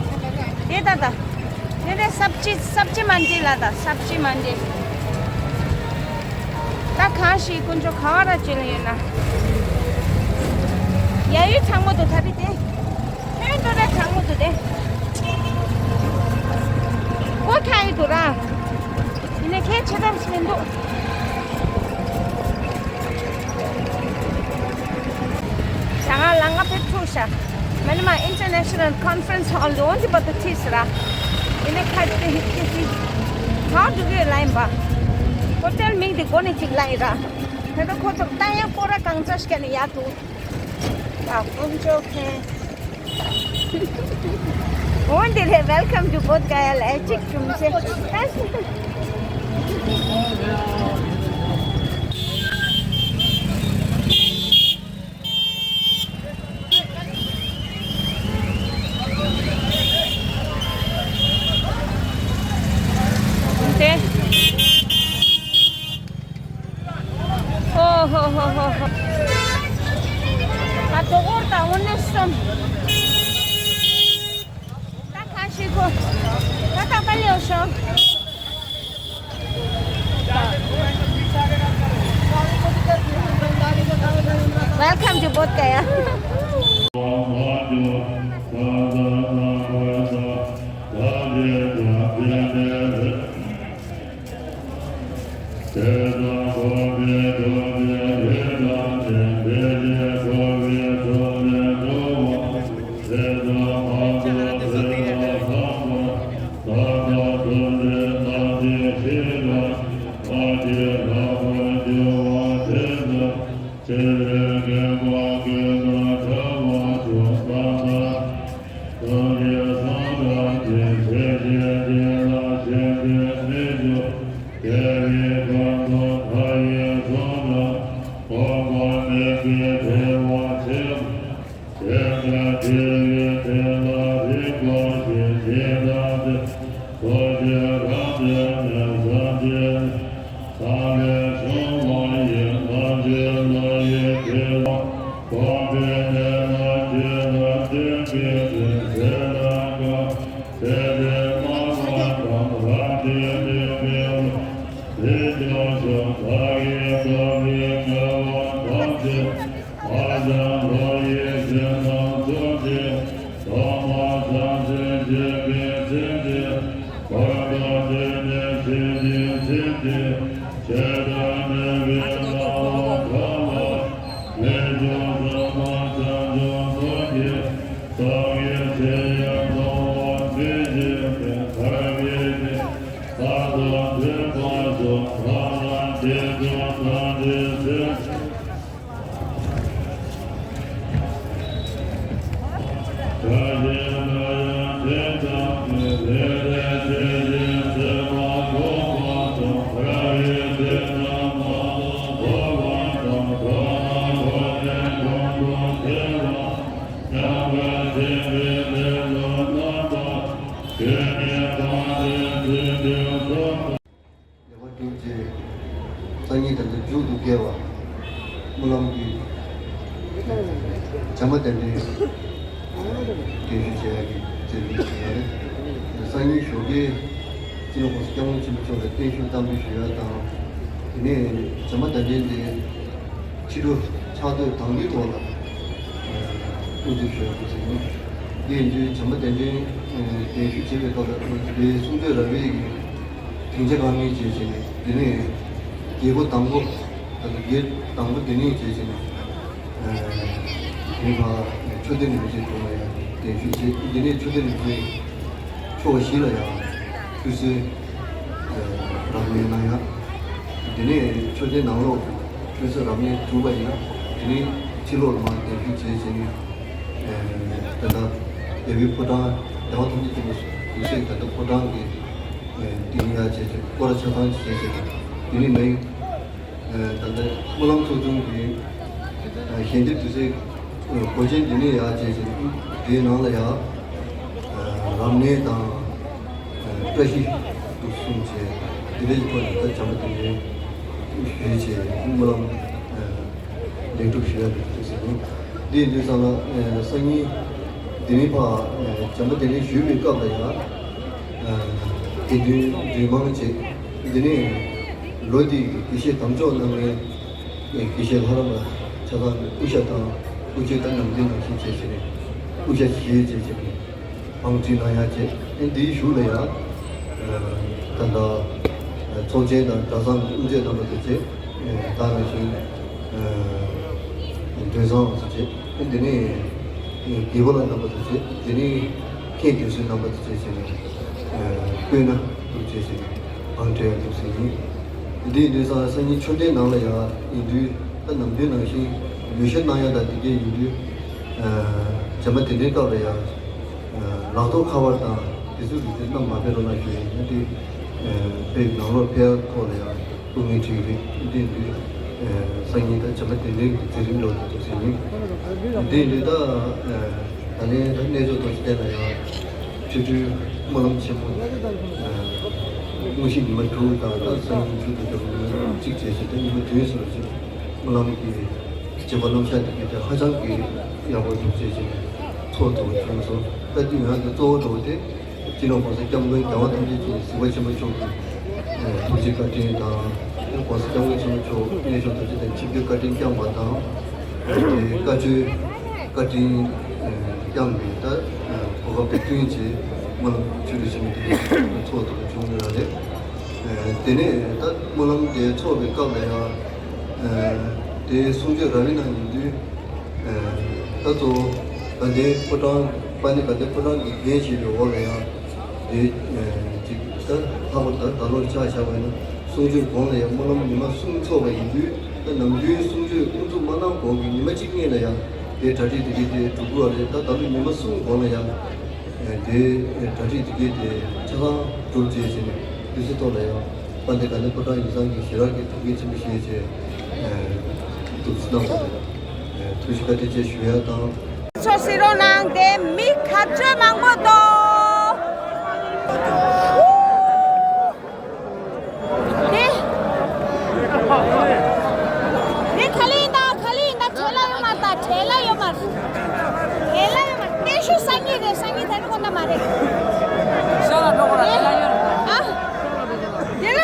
དེ་ད་ད། དེ་དེ་སབ་ཅི་སབ་ཅི་མན་ཇི་ལ་ད་སབ་ཅི་མན་ཇི། ད་གང་ཞིག་དཀོན་མཆོག་ག་བ་ར་བྱེད་ལ་ཡོད་ན། ཡ་ཡུལ་གྲང་མོ་དུ་ཐ་དི་དེ། ཁྱོད་ཏོ་ར་གྲང་མོ་དུ་དེ། ཀོ་ཁ་ཡི་དུ་ར། ཡིན་ནའི་ཁྱད་ཆེ་ཙམ་ཞིག་མི་འདུག་ཞག་ལ་ང་ཕེབས་ཐུག་ཤག་མ་ནི་མ་International Conference Hall འདི་འོན་ཏེ་བ་དུ་ཐིས་ར། ཡིན་ནའི་ཁ་ཅིག་ཧིག་ཅིག་ཅིག་ཧ་འགྲོ་གི་ལ་ཡིན་པ། ཧོ་ཊེལ་མིང་དེ་གོ་ནི་ཅིག་ལ་ཡིན་ར། ད་ལྟ་ཁོ་ཚོར་ལྟ་ཡང་སྐོར་ར་གང་ཙམ་ཞིག་ནི་ཡ་དུ། ད་དཀོན་མཆོག་མཁྱེན། འོན་ཏེ་རེད། Welcome to Bodh Gaya ལ་གཅིག་བྱུང་ཚེ། དེ། ཧོ་ཧོ་ཧོ་ཧོ་ཧོ། ད་དོ་གོར་དང་འོ་ནས་སོམ། ད་ཁ་ཤས་ཁོ། ད་ད་པ་ལེའོ་ཤོ། Welcome to Bodh Gaya. ལེགས་པར་གྲུབ་རྗེས། སང་ཉིན་ད་ལྟ་མཇུག་ཏུ་བསྐལ་བ་སྨོན་ལམ་གྱི་བྱམས་པ་གདན་འདྲེན་གདན་ཞུ་བྱེད་ཡག་གི་མཛད་སྒོ་ཞིག་ཡོད་རེད། སང་ཉིན་ཞོགས་ཀས་སྤྱི་ནོར་༸གོང་ས་༸སྐྱབས་མགོན་ཆེན་པོ་མཆོག་ལ་བརྟན་བཞུགས་བསྟར་འབུལ་ཞུ་ཡག་དང་། དེ་ནས་བྱམས་པ་གདན་འདྲེན་དེ་ཕྱི་དྲོ་ཕྱག་ཚོད་དང་པོའི་ཐོག་ལ་དབུ་འཛུགས་ཞུ་ཡག་ཐུགས་སེམས་ཡིན། འདི་ཡིན་དུས་བྱམས་པ་གདན་འདྲེན་གདན་ཞུ་བྱེད་པའི་སྐབས་ལ་དེའི་གསུང་ཆོས་ར་བའི་གི་སྡིངས་ཆ་སྒང་ནས་བྱས་བྱས་ནས། དེ་ནས་རྒྱལ་སྒོ་དང་པོ། ད་ལྟ་རྒྱལ་དང་པོ་དེ་ནས་བྱས་བྱས་ནས། དེ་ནས་མཆོད་རྟེན་རིན་པོ་ཆེའི་དྲུང་ལ་ཡང་གདན་ཞུ་བྱས། དེ་ནས་མཆོད་རྟེན་རིན་པོ་ཆེའི་ཕྱོགས་བཞི་ལ་ཡང་ཆོས་སྲོལ་རབ་གནས་གནང་ཡག་དེ་ནས་མཆོད་རྟེན་ནང་ལོགས་ཆོས་སྲོལ་རབ་གནས་གྲུབ་པ་ཡིན་ན། དེ་ནས་ཕྱི་ལོགས་ལ་མར་གདན་ཞུ་བྱས་བྱས་ནས། ད་ལྟ་རྒྱལ་བའི་ཕོ་བྲང་། རྒྱལ་བ་ཐམས་ཅད་མཁྱེན་པའི་གདུང་སྲས་ད་ལྟ་ཕོ་བྲང་གི་དེ་ནས་ཡར་བྱས་བྱས་སྐོར་ར་ཆ་ཚང་བྱས་བྱས། དེ་ནས་མ་ཡིན། ད་ལྟ་སྨོན་ལམ་ཚོགས་ཆུང་གི་ཞལ་འདེབས་དུས་ཚོད་སྒོ་ཆེན་དེ་ནས་ཡར་བྱས་བྱས། དེའི་ནང་ལ་ཡང་རབ་གནས་དང་བཀྲ་ཤིས་དུ་གསུངས་བྱས། དེ་འདྲའི་ཐོག་ནས་ད་བྱམས་པ་དེ་འདྲའི་ཞུས་བྱས་སྨོན་ལམ། ལེགས་གྲུབ་ཞུ་ཡ་འདུག་ཟེར་ནས། འདི་ཡིན་དུས་ཙམ་ལ་སང་ཉིན་འདི་ནི་ཕ་བྱམས་པ་དེ་ནས་ཞུས་པའི་སྐབས་ལ་ཡང་དགེ་འདུན་འདུས་མང་བཅས་འདི་ནས་ལོ་འདིའི་དགེ་བཤེས་དམ་འཇོག་གནང་མཁན་དགེ་བཤེས་ལྷ་རམས་པ་ཆ་ཚང་དབུ་ཞྭ་དང་དབུ་ཁྲིད་དང་ནམ་རྒྱུན་ནང་བཞིན་བྱས་བྱས་ནས་དབུ་ཞྭ་བཞེས་བྱས་བྱས་ནས། བང་སྒྲིག་གནང་ཡག་བྱས། ཨེ་འདིའི་གཞུག་ལ་ཡང་ད་ལྟ་ཚོགས་ཆེན་དང་གྲྭ་ཚང་དབུ་མཛད་རྣམ་པ་དང་བཅས་ད་ནང་བཞིན་མགྲོན་ཚང་བཅས་ཨེ་འདི་ནས་དགེ་བ་ལ་རྣམ་པ་དང་བཅས་འདི་ནས་མཁན་དགེ་བཤེས་རྣམ་པ་དང་བཅས་བྱས་ནས་སྤོས་སྣ་བླུགས་བཅས་བྱས་ནས་བང་སྒྲིག་ཡག་འདུག་ཟེར་ཡིན། འདི་ཡིན་དུས་སང་སང་ཉིན་ཆོས་ལྡན་ནང་ལ་ཡང་ཡིན་དུས་ད་ནམ་རྒྱུན་ནང་བཞིན་ལུས་ཤེར་གནང་ཡག་དང་འདི་གས་ཡིན་དུས་བྱམས་པ་དེ་འདྲའི་སྐབས་ལ་ཡང་། ལག་ཐོག་ཁ་པར་དང་དེ་ཚོའི་རིགས་དེ་བསྣམས་མ་ཕེབས་རོགས་གནང་ཞུ་ཡིན། ང་དེ་དཔེ་ནང་ལོགས་ཕེབས་ཐོག་ལ་ཡང་སྐུ་ངལ་འཕྲད་ཀྱི་རེད། དེ་དུས་སང་ཉིན་ད་བྱམས་པ་དེ་འདྲའི་མཛད་རིམ་འགྲོ་འདུག་ཟེར་ཡིན། དེ་དུས་ད་ད་ལན་ད་གནས་མཆོག་རྡོ་རྗེ་གདན་ལ་ཡང་ཆོ་འཕྲུལ་སྨོན་ལམ་ཆེན་མོ་དངོས་གཞི་ཉི་མ་དྲུག་དང་ད་སང་ཉིན་མཇུག་ཏུ་འགྲོ་གི་ཉི་མ་གཅིག་བྱས་ཤིང་ད་ཉི་མ་བདུན་ཟེར་བ་ཅིག་སྨོན་ལམ་གྱི་བྱེད་པ་རྣམ་གཞག་དེ་གའི་དེ་ཧ་ཅང་གི་ཡག་པོ་འདུག་ཅེས་བྱས་ནས་ཚོགས་ཐུབ་པ་བྱུང་སོང་། ད་དེ་ཡང་དེ་གཙོ་བོ་འདྲ་བོ་དེ་སྤྱི་ནོར་༸གོང་ས་༸སྐྱབས་མགོན་༸རྒྱལ་བ་ཐམས་ཅད་མཁྱེན་གཟིགས་པ་ཆེན་པོ་མཆོག་གི་ཐུགས་རྗེ་བཀའ་དྲིན་དང་༸གོང་ས་༸སྐྱབས་མགོན་ཆེན་པོ་མཆོག་གནས་མཆོག་རྡོ་རྗེ་གདན་ཆིབས་བསྒྱུར་བཀའ་དྲིན་བསྐྱངས་པ་དང་། དེ་བཀའ་ཆོས་བཀའ་དྲིན་བསྐྱངས་པའི་ད་གོ་སྐབས་དེ་བསྟུན་བྱས་སྨོན་ལམ་ཆོ་འཕྲུལ་ཆེན་མོ་དེ་ཚོགས་ཐུབ་པ་བྱུང་ཡོད་རེད། དེ་ནས་ད་སྨོན་ལམ་དེ་ཚོགས་པའི་སྐབས་ལ་ཡང་དེ་གསུང་ཆོས་རབ་བྱུང་ཡིན་དུས་ད་གཙོ་བོ་དགའ་ལྡན་ཕོ་བྲང་དཔལ་ལྡན་དགའ་ལྡན་ཕོ་བྲང་གི་འགན་བཞེས་པའི་འོག་ལ་ཡང་དེ་ཅིག་ད་ལྷག་པར་ད་ད་ལོར་ཆ་བཞག་པ་ཡིན་ན་གསུང་ཆོས་གོང་ལ་ཡང་སྨོན་ལམ་ཉི་མ་གསུམ་ཚོགས་པ་ཡིན་དུས་ད་ནམ་རྒྱུན་གསུང་ཆོས་དབུ་འཛུགས་མ་གནང་གོང་གི་ཉི་མ་གཅིག་གཉིས་ལ་ཡང་དེ་གྲ་སྒྲིག་དེ་གའི་དེ་གྲུབ་དགོས་པ་རེད། ད་ད་ལོ་ཉི་མ་གསུམ་གོང་ལ་ཡང་། དེ་གྲ་སྒྲིག་དེ་གའི་དེ་ཆ་ཚང་གྲུབ་རྗེས་བྱས་ནས་དུས་ཚོད་ཐོག་ལ་ཡང་དཔལ་ལྡན་དགའ་ལྡན་ཕོ་བྲང་ཡིག་ཚང་གི་ཞལ་རས་ཀྱི་ཐུགས་འགན་ཆེན་པོ་བཞེས་བྱས་འདུག་སེ་གནང་བ་རེད། ཐུགས་རྗེ་བཀའ་དྲིན་ཆེ་ཞུ་ཡ་དང་། ཚོ་སི་རོ་ནང་དེ་མི་ག་ཚོད་མང་པོ་འདུག་དེ། དེ་ག་ལེ་ཡིན་ད། ག་ལེ་ཡིན་ད། བྲེལ་ལ་ཡོད་མ་རེད་ད། བྲེལ་ལ་ཡོད་མ་རེད། བྲེལ་ལ་ཡོད་མ་རེད། དེ་ཤུ་སང་ཉིན་རེད། སང་ཉིན་ད་རེས་དགོང་དག་མ་རེད། ཤ་ལ་འགྲོ་དགོས་ར། དེ་བྲེལ་ལ་ཡོད་རེད། ཨ། དེ་ལ།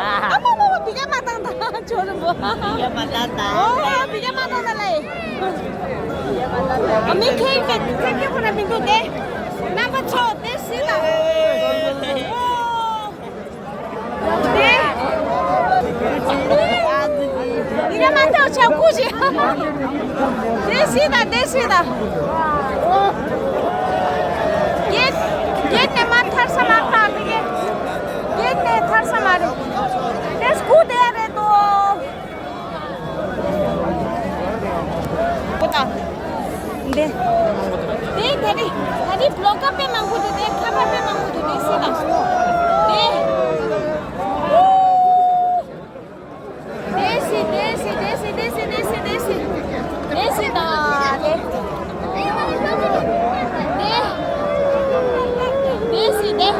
ཨ་མ་མ་མ། བི་ཀ་མ་བཏང་ད། ཇོ་རུ་བོ། བི་ཀ་མ་བཏང་ད། ཨོ་ཨ། བི་ཀ་མ་བཏང་ད་ལ་ཡིན། ཨ་མི་ཁེ་ཁེ་ཁེ་ཁེ་ཁོ་ན་མི་འདུག་དེ། རྣམ་པ་ཚོ་དེ་སྲིད་ད། ཨོ། དེ། ཡིན་ན་མ་ཐག་ཆ་ཀུ་ཅི། དེ་སྲིད་ད། དེ་སྲིད་ད། གེད་གེད་ནས་མ་ཐར་ས་མ་རེད་ད། དེ་གེད་གེད་ནས་ཐར་ས་མ་རེད། དེ་སྐུ་དེ་རེད་དོ། ཨོ་ད། འདི། དེ་ད་རེས་ད་རེས་བི་ལོག་ག་དཔེ་མང་པོ་འདུག་དེ་ཁ་པར་དཔེ་མང་པོ་འདུག་དེ་སྲིད་ད། དེ། དེ་སྲིད་དེ་སྲིད་དེ་སྲིད་དེ་སྲིད་དེ་སྲིད་དེ་སྲིད་དེ་སྲིད་ད། དེ། དེ། དེ་སྲིད་དེ།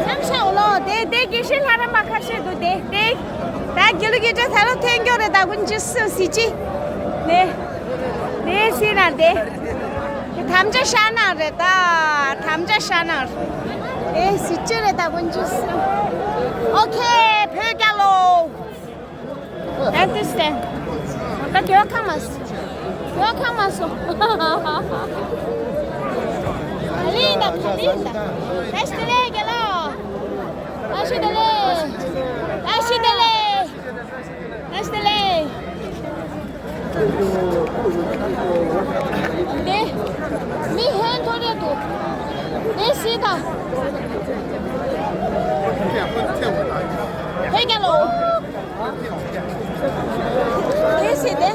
མཚམས་བཞག་ལོ། དེ་དེ་དགེ་བཤེས་ལྷ་རམས་པ་ཁ་ཤས་འདུག་དེ་དེ། ད་དགེ་ལུགས་ཀྱི་ཏྲ་ད་ལོ་ཐོན་མགྱོགས་རེད། ད་ཀུན་ཅི་སུ་སི་ཅི། དེ། དེ་སྲིད་ན་དེ། དེ་དམ་བཅའ་བཞག་ན་རེད་ད། དམ་བཅའ་བཞག་ན་རེད། དེ་སྲིད་ཅི་རེད། ད་ཀུན་ཅི་སུ། ཨོ་ཁེ། བོད་རྒྱལ་ལོ། Understand. ད་དེ་བ་ཁ་མ་སོ། དེ་བ་ཁ་མ་སོ། ག་ལེ་ཡིན་ད། ག་ལེ་ཡིན་ད། བཀྲ་ཤིས་བདེ་ལེགས་རྒན་ལགས། བཀྲ་ཤིས་བདེ་ལེགས། བཀྲ་ཤིས་བདེ་ལེགས། བཀྲ་ཤིས་བདེ་ལེགས། དེ། མི་ཧན་ཐོ་རེད་དོ། དེ་སྲིད་ད། ཧེ་རྒན་ལགས། དེ་སྲིད་དེ།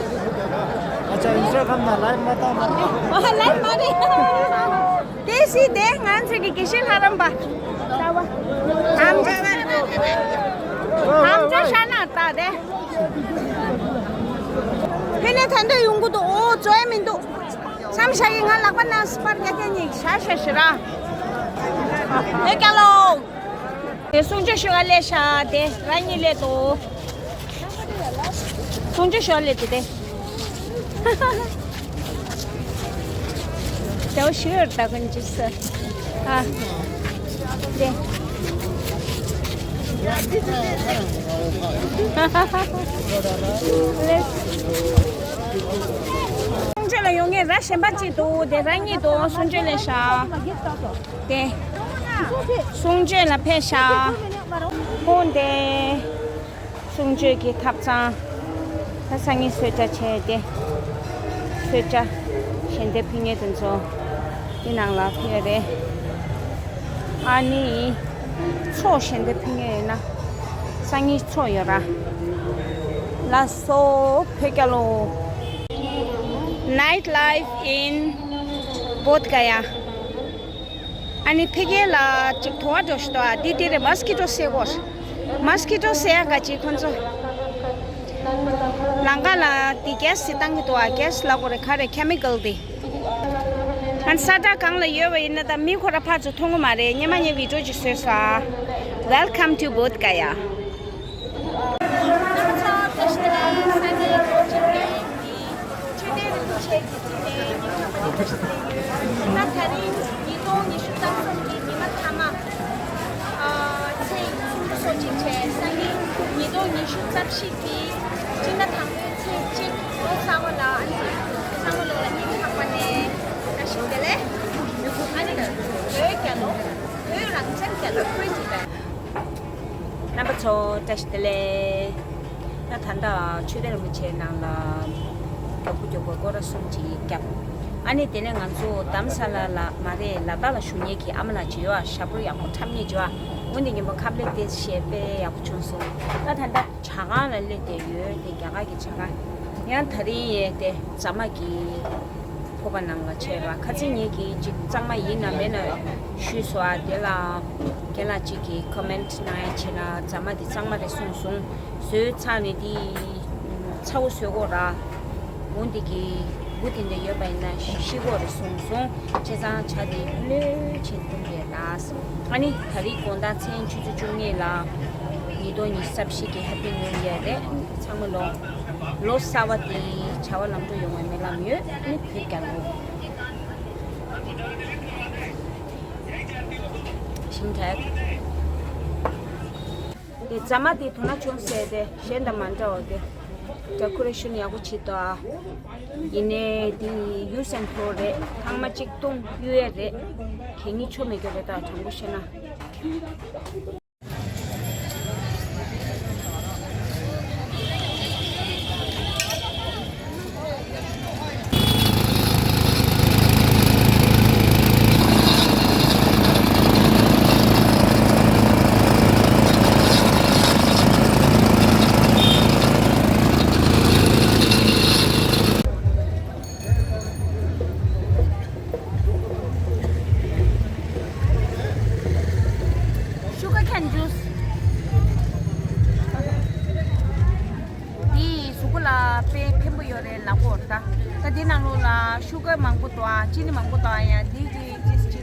ཨ་ཅག་ཨིན་སི་ཊ་གྷ་རམ་ན་ལའིབ་མ་བཏང་མ། ཨ། ལའིབ་མ་རེད། དེ་སྲིད་དེ་ང་ཚོ་གི་དགེ་བཤེས་ལྷ་རམས་པ། ལྟ་བ། ཨམ་ཅག་ཨམ་ཅག་ཤ་ན་ལྟ་དེ། ཕེ་ནེ་ཐན་དོ་ཡོང་གི་འདུག་ཨོ་ཙོ་ཡ་མི་འདུག་མཚམས་བཞག་གི། ང་ལག་པ་ན་སི་པར་རྒྱག་མཁན་གཉིས་ཤ་ཤ་ཤི་ར། ཨེ་ཀ་ལོ། དེ་གསུང་ཆོས་ཞུ་བ་ལས་ཤ་དེ་ར་གཉིས་ལས་དོ། གསུང་ཆོས་ཤོར་ལེ་དེ་དེ། དེའོ་ཤོར་ད་ཀུན་ཅི་ས། ཨ། དེ། གསུང་ཆོས་ལ་ཡོང་མཁན་ར་གཞན་པ་ཅིག་འདུག་དེ་རང་ཉིད་དུ་གསུང་ཆོས་ལེན་ཤག་དེ། གསུང་ཆོས་ལ་ཕེབས་ཤག་ཁོང་དེ། གསུང་ཆོས་ཀྱི་ཐབ་ཚང་། ད་སང་ཉིན་གསོལ་ཇ་བྱས་ཏེ། གསོལ་ཇ་ཞལ་འདེབས་ཕུལ་མཁན་དེ་ཚོ་འདི་ནང་ལ་ཕེབས་རེད། ཨ་ནི་ཚོགས་ཞལ་འདེབས་ཕུལ་མཁན་ཡིན་ན་སང་ཉིན་ཚོགས་ཡོད་ར། ལགས་སོ་བོད་རྒྱལ་ལོ། Night life in Bodh Gaya. ཨ་ནི་ཕ་གི་ལ་ཅིག་དུ་བ་འགྲོ་ཞིག་ཏོ། ཨ་འདི་འདི་རེད། མོ་སི་ཀི་ཊོ་བསད་གོ། མོ་སི་ཀི་ཊོ་བསད་ཡ་ག་ཅིག་ཁོ་ཚོ་ལམ་ཁ་ལ་འདི་གེ་སི་ཞིག་བཏང་གི་འདུག་ཨ་གེ་སི་ལབ་དགོས་རེད། ག་རེ་ཁེ་མི་ཀལ་འདི། ཨ་ནི་ས་ཁྲ་གང་ལ་ཡོད་པ་ཡིན་ན་ད་མི་ཁོ་ར་ཕར་ཚུར་མཐོང་གི་མ་རེད། སྔོན་མ་ངས་བི་ཌིའོ་ཅིག་བཟོས་སོང་ཨ། Welcome to Bodh Gaya. ཆོས་སྡེ་རིན་པོ་ཆེ་གི་དྲིན་ནས་སྙིང་ཐག་པ་ནས་བཀྲ་ཤིས་བདེ་ལེགས་ཡོད། ད་དེ་རིང་ཉིས་སྟོང་ཉི་ཤུ་རྩ་གསུམ་གྱི་ཉི་མ་མཐའ་མ། ཨ་ཚེས་སུམ་ཅུ་སོ་གཅིག་བྱས། སང་ཉིན་ཉིས་སྟོང་ཉི་ཤུ་རྩ་བཞི་གི་སྤྱི་ཟླ་དང་པོའི་ཚེས་གཅིག་ལོ་གསར་པ་ལ་ཨ་ནི་ཚང་མ་ལོ་ལ་སྙིང་ཐག་པ་ནས་བཀྲ་ཤིས་བདེ་ལེགས། ཨ་ནི་བོད་རྒྱལ་ལོ། བོད་རང་བཙན་རྒྱལ་ལོ། Free Tibet. རྣམ་པ་ཚོ་བཀྲ་ཤིས་བདེ་ལེགས། ད་ད་ལྟ་ཆོས་སྡེ་རིན་པོ་ཆེའི་ནང་ལ་མགྱོགས་པོ་མགྱོགས་པོ་སྐོར་ར་གསུམ་ཅིག་བརྒྱབ། ཨ་ནི་དེ་ནས་ང་ཚོ་རྡ་རམ་ས་ལ་ལ་མ་རེད། ལ་དྭགས་ལ་བཞུགས་མཁན་གྱི་ཨ་མ་ལགས་ཅིག་ཡོད་ཨ། ཞབས་བྲོ་ཡག་པོ་འཁྲབ་མཁན་ཅིག་ཡོད་ཨ། འོ་འདི་ཉིན་མོ་ཁ་པར་དེ་བཤད་དཔེ་ཡག་པོ་བྱུང་སོང་། ད་ད་ལྟ་ཇ་ཁང་ལ་སླེབས་བསྡད་ཡོད། དེ་རྒྱ་གར་གྱི་ཇ་ཁང་། ཡང་དེ་རིང་ཡས་དེ་ཛ་མ་གི་ཕོར་པ་ནང་ལ་བྱས་པ། ཁ་སང་ངེད་ཀྱིས་ཅིག་གཙང་མ་ཡིན་ན་མེད་ན་ཞུས་སོང་ཨ། དེ་ལ་རྒན་ལགས་གཅིག་གིས་ཀོ་མེན་ཊི་གནང་ཡ་བྱས་ན་ཛ་མ་དེ་གཙང་མ་རེད་གསུངས་སོང་། བཟོས་ཚར་ནས་དེ་ཚ་བོ་བཟོས་གོ་ར། འོ་འདི་གི་འབུ་དེ་འདྲ་ཡོད་པ་ཡིན་ན་ཤི་གོ་རེད་གསུངས་སོང་། བྱས་ཙང་ཇ་དེ་ལོས་བྱས་བཏུང་གི་ཡོད་ད། ཨ་ནི་དེ་རིང་དགོང་དག་མཚན་ཆུ་ཚོད་བཅུ་གཉིས་ལ་ཉིས་སྟོང་ཉི་ཤུ་རྩ་བཞི་གི་ཧེ་པི་ནིའུ་ཡར་རེད། ཚང་མ་ལོ། ལོ་གསར་པ་དེ་བྱ་བ་ལམ་འགྲོ་ཡོང་བའི་སྨོན་ལམ་ཡོད། ཨ་ནི་བོད་རྒྱལ་ལོ། ཞིམ་དྲགས། དེ་ཛ་མ་དེ་དོ་སྣང་བྱུང་ཟེར་ཏེ་གཞན་དང་མ་འདྲ་བ་དེ། ཌེ་ཀོ་རེ་ཤན་ཡག་པོ་བྱེད་དོ་ཨ། ཡིན་ནའི་དེ་ཡུས་ཨེན་ཐོ་རེད། ཐེངས་མ་གཅིག་བཏུང་གཡུག་ཡས་རེད། གད་སྙིགས་ཆོ་མེད་རྒྱུ་རེད། ད་དྲང་པོ་བཤད་ན། Sugar cane juice. འདི་གཟུགས་པོ་ལ་དཔེ་ཕན་པོ་ཡོད་རེད་ལབ་གོ་ད། ད་འདི་ནང་ལོགས་ལ་ཤུ་གར་མང་པོ་འདུག་ཨ། ཅི་ནི་མང་པོ་འདུག་ཨ། ཡང་འདི་གི་ཅི་ཅི་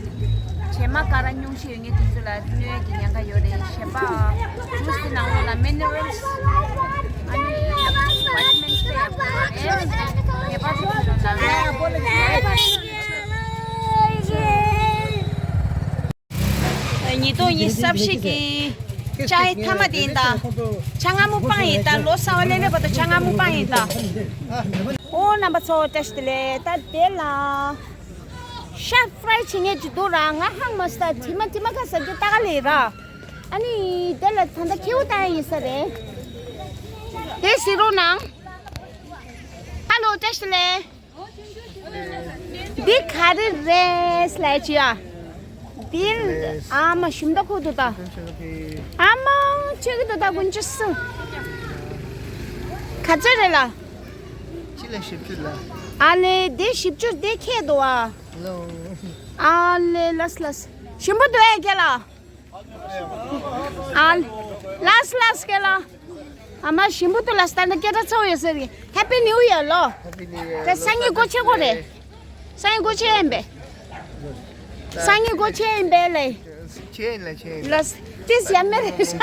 བྱེ་མ་ཀ་ར་སྙུང་གཞི་ཡོད་མཁན་དེ་ཚོ་ལ་གནོད་ཡས་ཀྱི་ཉེན་ཁ་ཡོད་རེད། བྱེ་མ་ཇུས་དེ་ནང་ལོགས་ལ་མི་ནི་རལ་སི་ཨ་ནི་བི་ཊ་མིན་སི་དཔེ་ཡག་པོ་ཡོད་རེད། ངེས་པར་དུ་ཁྱོད་ཚོ་ལ་ཉིས་སྟོང་ཉི་ཤུ་རྩ་བཞི་གི་ཅའི་མཐའ་མ་དེ་ཡིན་ད། ཇ་མངར་མོ་སྤངས་ཡིན་ད། ལོ་གསར་པ་སླེབས་སླེབས་བར་དུ་ཇ་མངར་མོ་སྤངས་ཡིན་ད། ཨོ་རྣམ་པ་ཚོ་བཀྲ་ཤིས་བདེ་ལེགས། ད་དེ་ལ་ཤ་ཕ་རའི་བྱེད་མཁན་ཅིག་འདུག་ར། ང་ཧང་མ་སྟ་དྲི་མ་དྲི་མ་ཁ་ཟ་རྒྱུ་ལྟ་ག་ལེ་ར། ཨ་ནི་དེ་ལ་ད་ལྟ་ཁྱེའུ་ལྟ་ཡ་ཡིན་ས་རེད། དེ་གཟིགས་རོགས་གནང་། ཧ་ལོ་བཀྲ་ཤིས་བདེ་ལེགས། འདི་ག་རེ་རེད་ལབ་ཅི་ཡ། འདི་ཨ་མ་ཞིམ་ད་ཁུག་འདུག་ད། ཨ་མ་ཆེ་གི་འདུག་ད་ཀུན་ཅི་སུ། ག་ཚོད་རེད་ལ། ཅི་ལ་བཞི་བཅུ་ལ། ཨ་ལེ་འདི་བཞི་བཅུ་འདི་ཁྱད་འདུག་ཨ། ལོ། ཨ་ལེ་ལས་ལས། ཞིམ་པོ་འདུག་ཨེ་ཁྱེད་ལ། ཨ། ལས་ལས་སྐད་ལ། ཨ་མ་ཞིམ་པོ་འདུག་ལ་སྟན་ན་སྐད་གྲགས་ཚ་བོ་ཡོད་ཟེར་གི། Happy New Year ལོ། Happy New Year དེ་སང་ཉིན་སྒོ་ཕྱེ་གོ་རེད། སང་ཉིན་སྒོ་ཕྱེ་ཡིན་པས། སང་ཉིན་སྒོ་ཕྱེ་ཡིན་པས་ལེ། ཕྱེ་ཡིན་ལ་ཕྱེ་ཡིན། ལ་ཏིས་ཡ་མེ་རེད། དགོས་ན་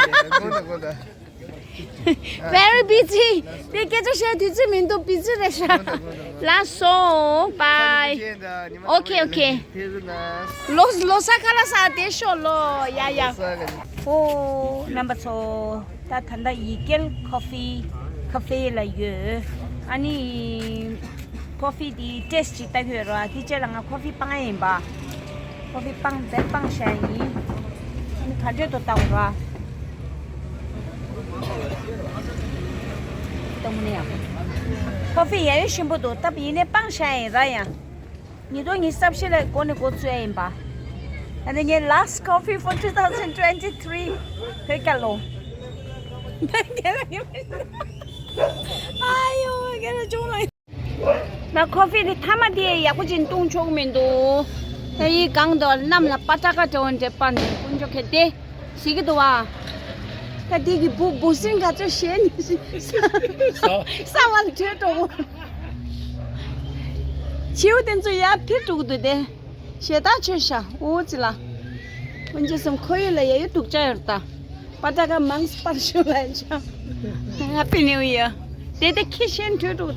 དགོས་ན། Very busy. དེ་སྐད་ཆ་བཤད་དུས་ཚོད་མི་འདུག་བི་ཛི་རེད་ཤག་ལགས་སོ། Bye. Okay, okay. ལོ་ལོ་གསར་ཁ་ལག་ཟ་དེ་ཤོག་ལོ། ཡ་ཡ། ཨོ་རྣམ་པ་ཚོ། ད་ད་ལྟ་ཡིག་སྐྱེལ་ཀོ་ཧྥི་ཀ་ཧྥེ་ལ་ཡོད། ཨ་ནི་ཀོ་ཧྥི་དེ་ཊེ་སི་ཊི་ཅིག་ལྟ་གི་ཡོད་ར། དེ་རྗེས་ལ་ང་ཀོ་ཧྥི་སྤང་ཡ་ཡིན་པ། ཀོ་ཧྥི་སྤང་བས་སྤང་བྱ་ཡིན། ཨ་ནི་ག་འདྲས་འདུག་ལྟ་འོ་ར། ལྟ་མུ་ནེ་ཡག་པོ། ཀོ་ཧྥི་ཡ་ཡོ་ཞིམ་པོ་འདུག་སྟབས་ཡིན་ནའི་སྤང་བྱ་ཡ་ཡིན་ར་ཡ། ཉིས་སྟོང་ཉི་ཤུ་རྩ་བཞི་ལ་འགོ་ནས་འགོ་བཙུགས་ཡ་ཡིན་པ། ཨ་ནི་ངའི་last coffee for two thousand twenty-three. བོད་རྒྱལ་ལོ། བོད་རྒྱལ་ལོ། ཨ་ཡོ་རྒྱལ་ལོ་ཅུང་ལ། ང་ཀོ་ཧྥི་དེ་མཐའ་མ་དེ་ཡག་པོ་ཅིག་བཏུང་ཆོག་མི་འདུག་ད་ཡི་གང་དུ་གནམ་ལ་པ་ཏྲ་ཀ་འདྲ་བོ་འདྲ་པ་འདྲ་ཀུན་ཆོག་གལ་ཏེ་ཟེར་གི་འདུག་བ། ད་དེ་གི་འབུ་འབུ་སྲིན་ག་ཚོད་ཞེ་ནི་ས་བ་ལ་བྲོས་འགྲོ། བྱིའུ་དེ་ཚོ་ཡར་འཕུར་འགྲོ་གི་འདུག་དེ། ཞེ་ད་ཆོས་ཤ་འུ་ཙི་ལ། ཀུན་མཁྱེན་གསུམ་ཁོར་ཡུག་ལ་ཡ་ཡོ་སྡུག་ཅག་ཡོད་ད། པ་ཏྲ་ཀ་མང་སྤར་ཞུ་ལ་ཡ་ཆ། Happy New Year. དེ་དེ་ཁྱི་ཤན་འཕྲོད་འགྲོ་གི་འདུག